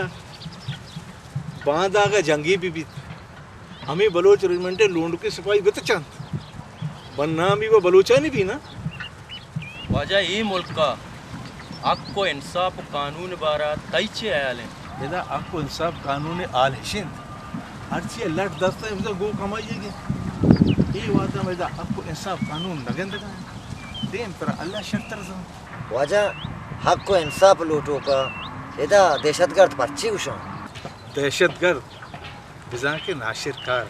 باندا اگاں جنگے بہ بیت، ہمے بلوچ رجمنٹ ء لونڈکیں سپاہی بتچنت، بدنامی و بلوچانی بی نا۔ واجہ، اے ملک ء حق و انصاف و قانون ء بارہ ء تئی چے ہیال انت؟ ادا حق و انصاف قانون ء حال ہش انت، ہرچی ء لٹ دست ء بزاں گوں کمائی ء گے۔ اے وہد ء ادا حق و انصاف قانون نہ گندگ ء انت۔ دیم ترا اللہ شرتر زانت۔ واجہ، حق و انصاف لوٹوک ء ادا دہشت گرد پرچی گوشاں؟ دہشت گرد؟ بزاں کہ ناشرکار۔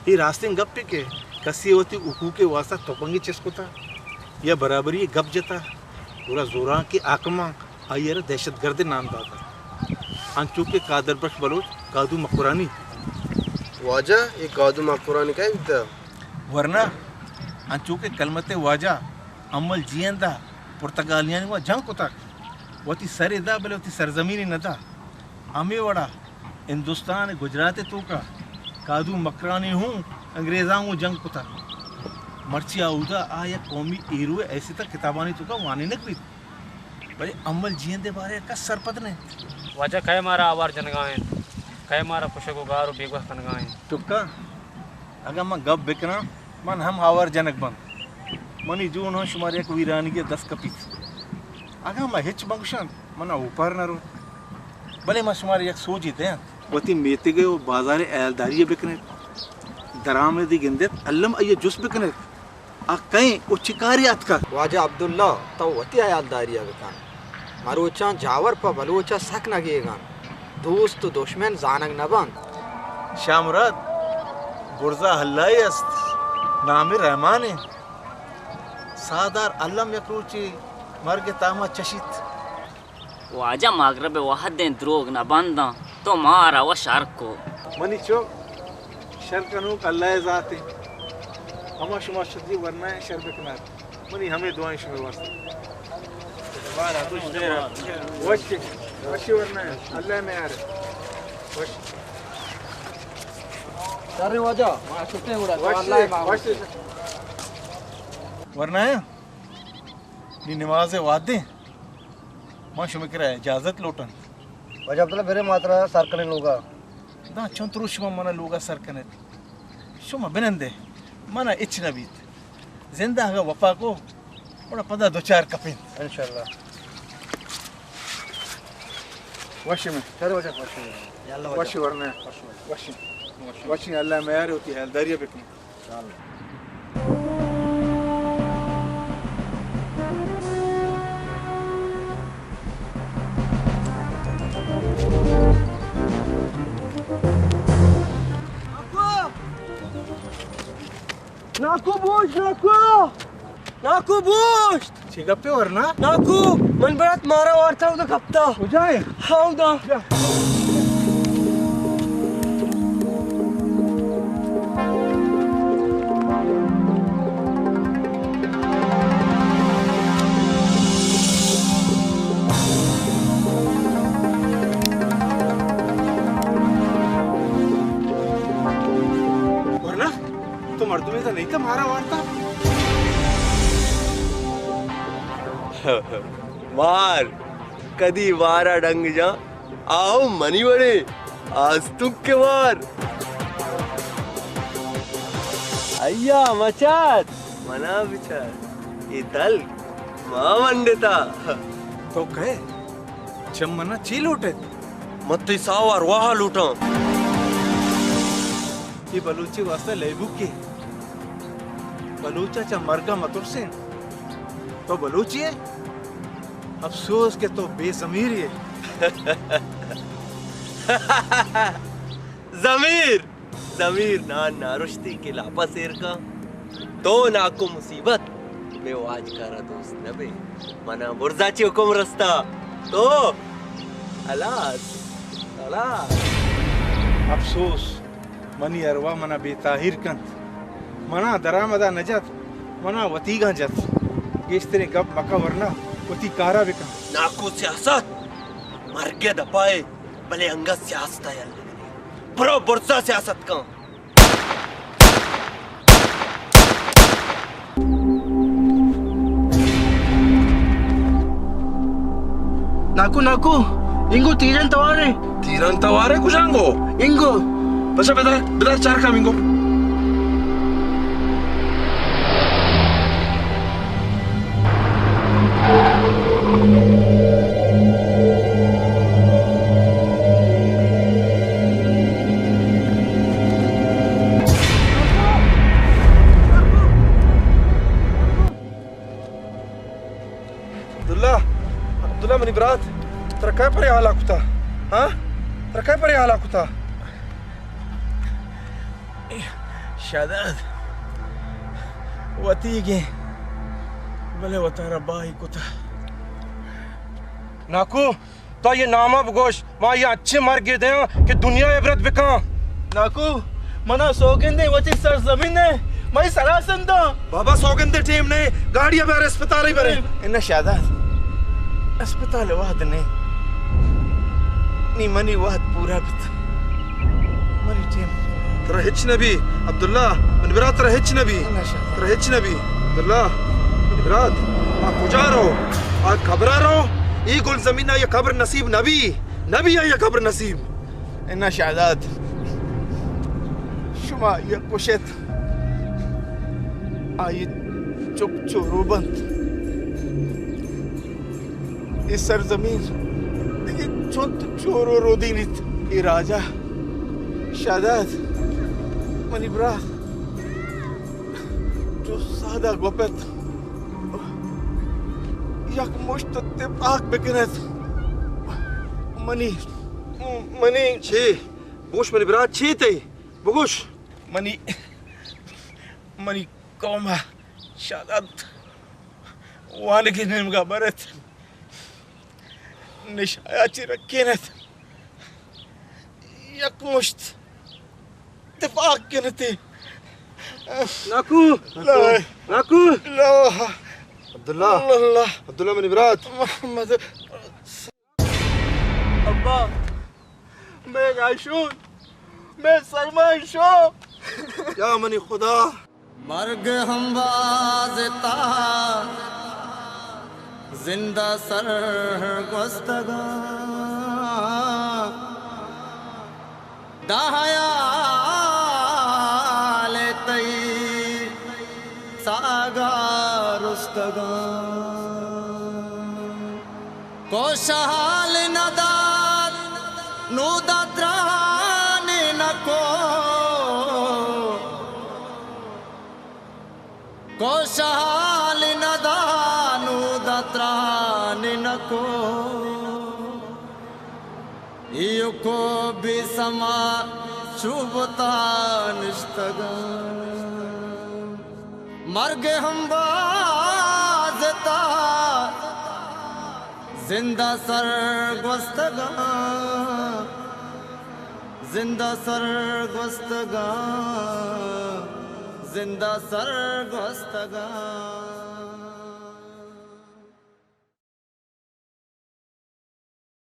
اے راستیں گپے کہ کسے وتی حقوق ء واسطہ تپنگے چست کتا یا برابری ء گپ جتا، گڑا زورانکیں حاکماں آئی ء را دہشت گرد ء نام داتا، انچو کہ قادر بخش بلوچ کادو مکرانی۔ واجہ، اے کادو مکرانی کئے بیتا؟ ورنا انچو کہ کلمت ء واجہ امل جیئند ء پرتگالیانی گوں جنگ کتگ، وتی سرے دا بلے وتی سرزمینے نہ دا۔ ہمے وڑا ہندوستان ء گجرات ء توکا کادو مکرانی ہوں انگریزاں گوں جنگ کتگ۔ مرچی آ اودا آ یک قومی ہیرو ء حیثیت ء کتابانی توکا وانینگ بیت، بلے امل جیئند ء بارہ ء کس سرپد نہ انت۔ واجہ کئے مارا آوار جنگا انت، کئے مارا کشگ و گار و بیگواہ کنگا انت۔ ٹکا، اگاں من گپ بکناں، من ہم آوار جنگ بنت۔ منی جون ہم شمارا یک ویرانگی ء دست کپیت۔ اگاں من ہچ مگوشاں، منا اوپار نہ روت۔ بلے من شمارا یک سوجے دیاں۔ وتی میتگ ء و بازار ء ہیالداری ء بکنیت۔ درآمدے گندیت، الم آئی ء جست بکنیت۔ آ کئے ء چہ کارے اتکگ؟ واجہ عبداللہ، تو وتی ہیالداری ء بکن۔ مروچاں جاور پہ بلوچ ء سک نگیگ انت۔ دوست و دشمن زانگ نہ بنت۔ شاہ مراد، برزا ہلائے است، نام رحمان انت۔ ساہدار الم یک روچے مرگ ء تاما چشیت۔ واجہ مغرب ء وہدیں دروگ نہ بنداں، تو مارا و شر کو۔ منی چک، شر کنوک اللہ ء ذات انت۔ ہما شما شدی ورنائیں شر بکنات۔ منی ہمے دعائیں شمئے واسطہ۔ وش، وشی ورنہ، اللہ میار۔ وش۔ شر واجہ، ما چھٹے گڑا، تو وش، اللہ ما وش۔ ورنہ، نی نماز وعدے، ما شما کرا اجازت لوٹن۔ واجہ عبداللہ، برے ماترا سر کنیں لوگا۔ داں چنت روچ شما منا لوگا سر کنیت؟ شما بنندے، منا ہچ نہ بیت۔ زندہ اگاں وپا کو، گڑا پدا دوچار کپیں۔ انشاءاللہ۔ وشی میں۔ شر واجہ، وشی میں۔ یا اللہ واجہ۔ وشی ورنہ۔ وشی۔ وشی۔ وشی، اللہ میارے وتی حیالداری بکن۔ ناکو بوش، ناکو! ناکو بوش! چے گپے ورنا؟ ناکو، من برات مارا وارتا اودا کپتا۔ کجا ہے؟ ہاں، اودا۔ ورنا؟ تو مردمے تھا نہیں تھا، مارا وارتا۔ وار، کدی وارا ڈنگ جا، آؤ منی وڑے، آستونک کے وار۔ ایا مچات، منا بچار، اے دل ما منڈتا۔ تو کہے؟ چہ منا چی لوٹیت؟ من تئی ساہ ءُ ارواہ ءَ لوٹاں۔ اے بلوچے واسطہ لیبوکے۔ بلوچ ءَ چہ مرگ ءَ مترسین۔ تو بلوچے ئے؟ افسوس کہ تو بے ضمیرے ئے۔ ضمیر! ضمیر نان نارشتی کہ لاپا سیر کن۔ تو ناکو مصیبت، مئے واجکارا دوست نہ بئے۔ منا برزا چہ حکم رستا۔ تو ہلاس، ہلاس۔ افسوس، منی ارواہ منا بے تاہیر کنت۔ منا درآمدا نہ جت، منا وتیگاں جت۔ گیشتریں گپ مکن ورنا، وتی کارا بکن۔ ناکو سیاست مرگ ءِ دپا ئے، بلے انگت سیاست ءَ یل نہ دئے۔ برو برزا سیاست کن۔ ناکو، ناکو، انگو تیران توارے۔ تیران توارے کجانگو؟ انگو۔ بچا بدار، بدار چار کام انگو۔ عبداللہ، عبداللہ منی برات، ترا کئے پرے حالا کتا؟ ہاں؟ ترا کئے پرے حالا کتا؟ شہداد، وتیگیں، بلے وتارا باہی کتا۔ ناکو، تو آئی ناما بگوش، ما آئی انچیں مرگے دیاں کہ دنیا عبرت بکاں۔ ناکو، منا سوگندے وتی سرزمین ءِ، مئی سرا سنداں۔ بابا، سوگندے ٹیم نہ، گاڑی ءَ بیار، اسپتال ءَ برے۔ اناں شہداد، اسپتال ءِ وہد نہ، نی منی وہد پورا بیت۔ منی ٹیم۔ ترا ہچ نہ بی، عبداللہ، منی برات، ترا ہچ نہ بی۔ اناں شہداد۔ ترا ہچ نہ بی، عبداللہ، منی برات، آ کجا رو؟ آ قبرا رو؟ اے گل زمین ءَ آئی قبر نصیب نہ بی، نہ بی آئی قبر نصیب۔ اناں شہداد، شما آئی ءَ کشت، آئی چک چورو بنت۔ اے سرزمین دگہ چنت چورو رودینیت۔ اے راجا شہداد، منی برات، چو سادہ گوپت، یک مشت تپاک بکنت۔ منی، منی چے؟ بگوش منی برات، چے تئی؟ بگوش۔ منی، منی قوم ءَ شہداد وانگی نیمگا برت، نشایا چی رکینت، یک مشت تپاک کنتی۔ ناکو! لا! ناکو! لا! عبداللہ۔ اللہ۔ عبداللہ منی برات۔ محمد۔ ابا، مئے گاشون، مئے سرمائی شو۔ یا منی خدا۔ مرگ ہمباز تا زندہ سر گوستگاں، داں حیال تئی ساگا رستگاں۔ کوش حال ندات، نودا تران نکو۔ کوش حال ندا، نودا تران نکو۔ ایوکو بے سما شوبتا نشتگاں۔ مرگ ہمباز تا زندہ سر گوستگاں، زندہ سر گوستگاں، زندہ سر گوستگاں۔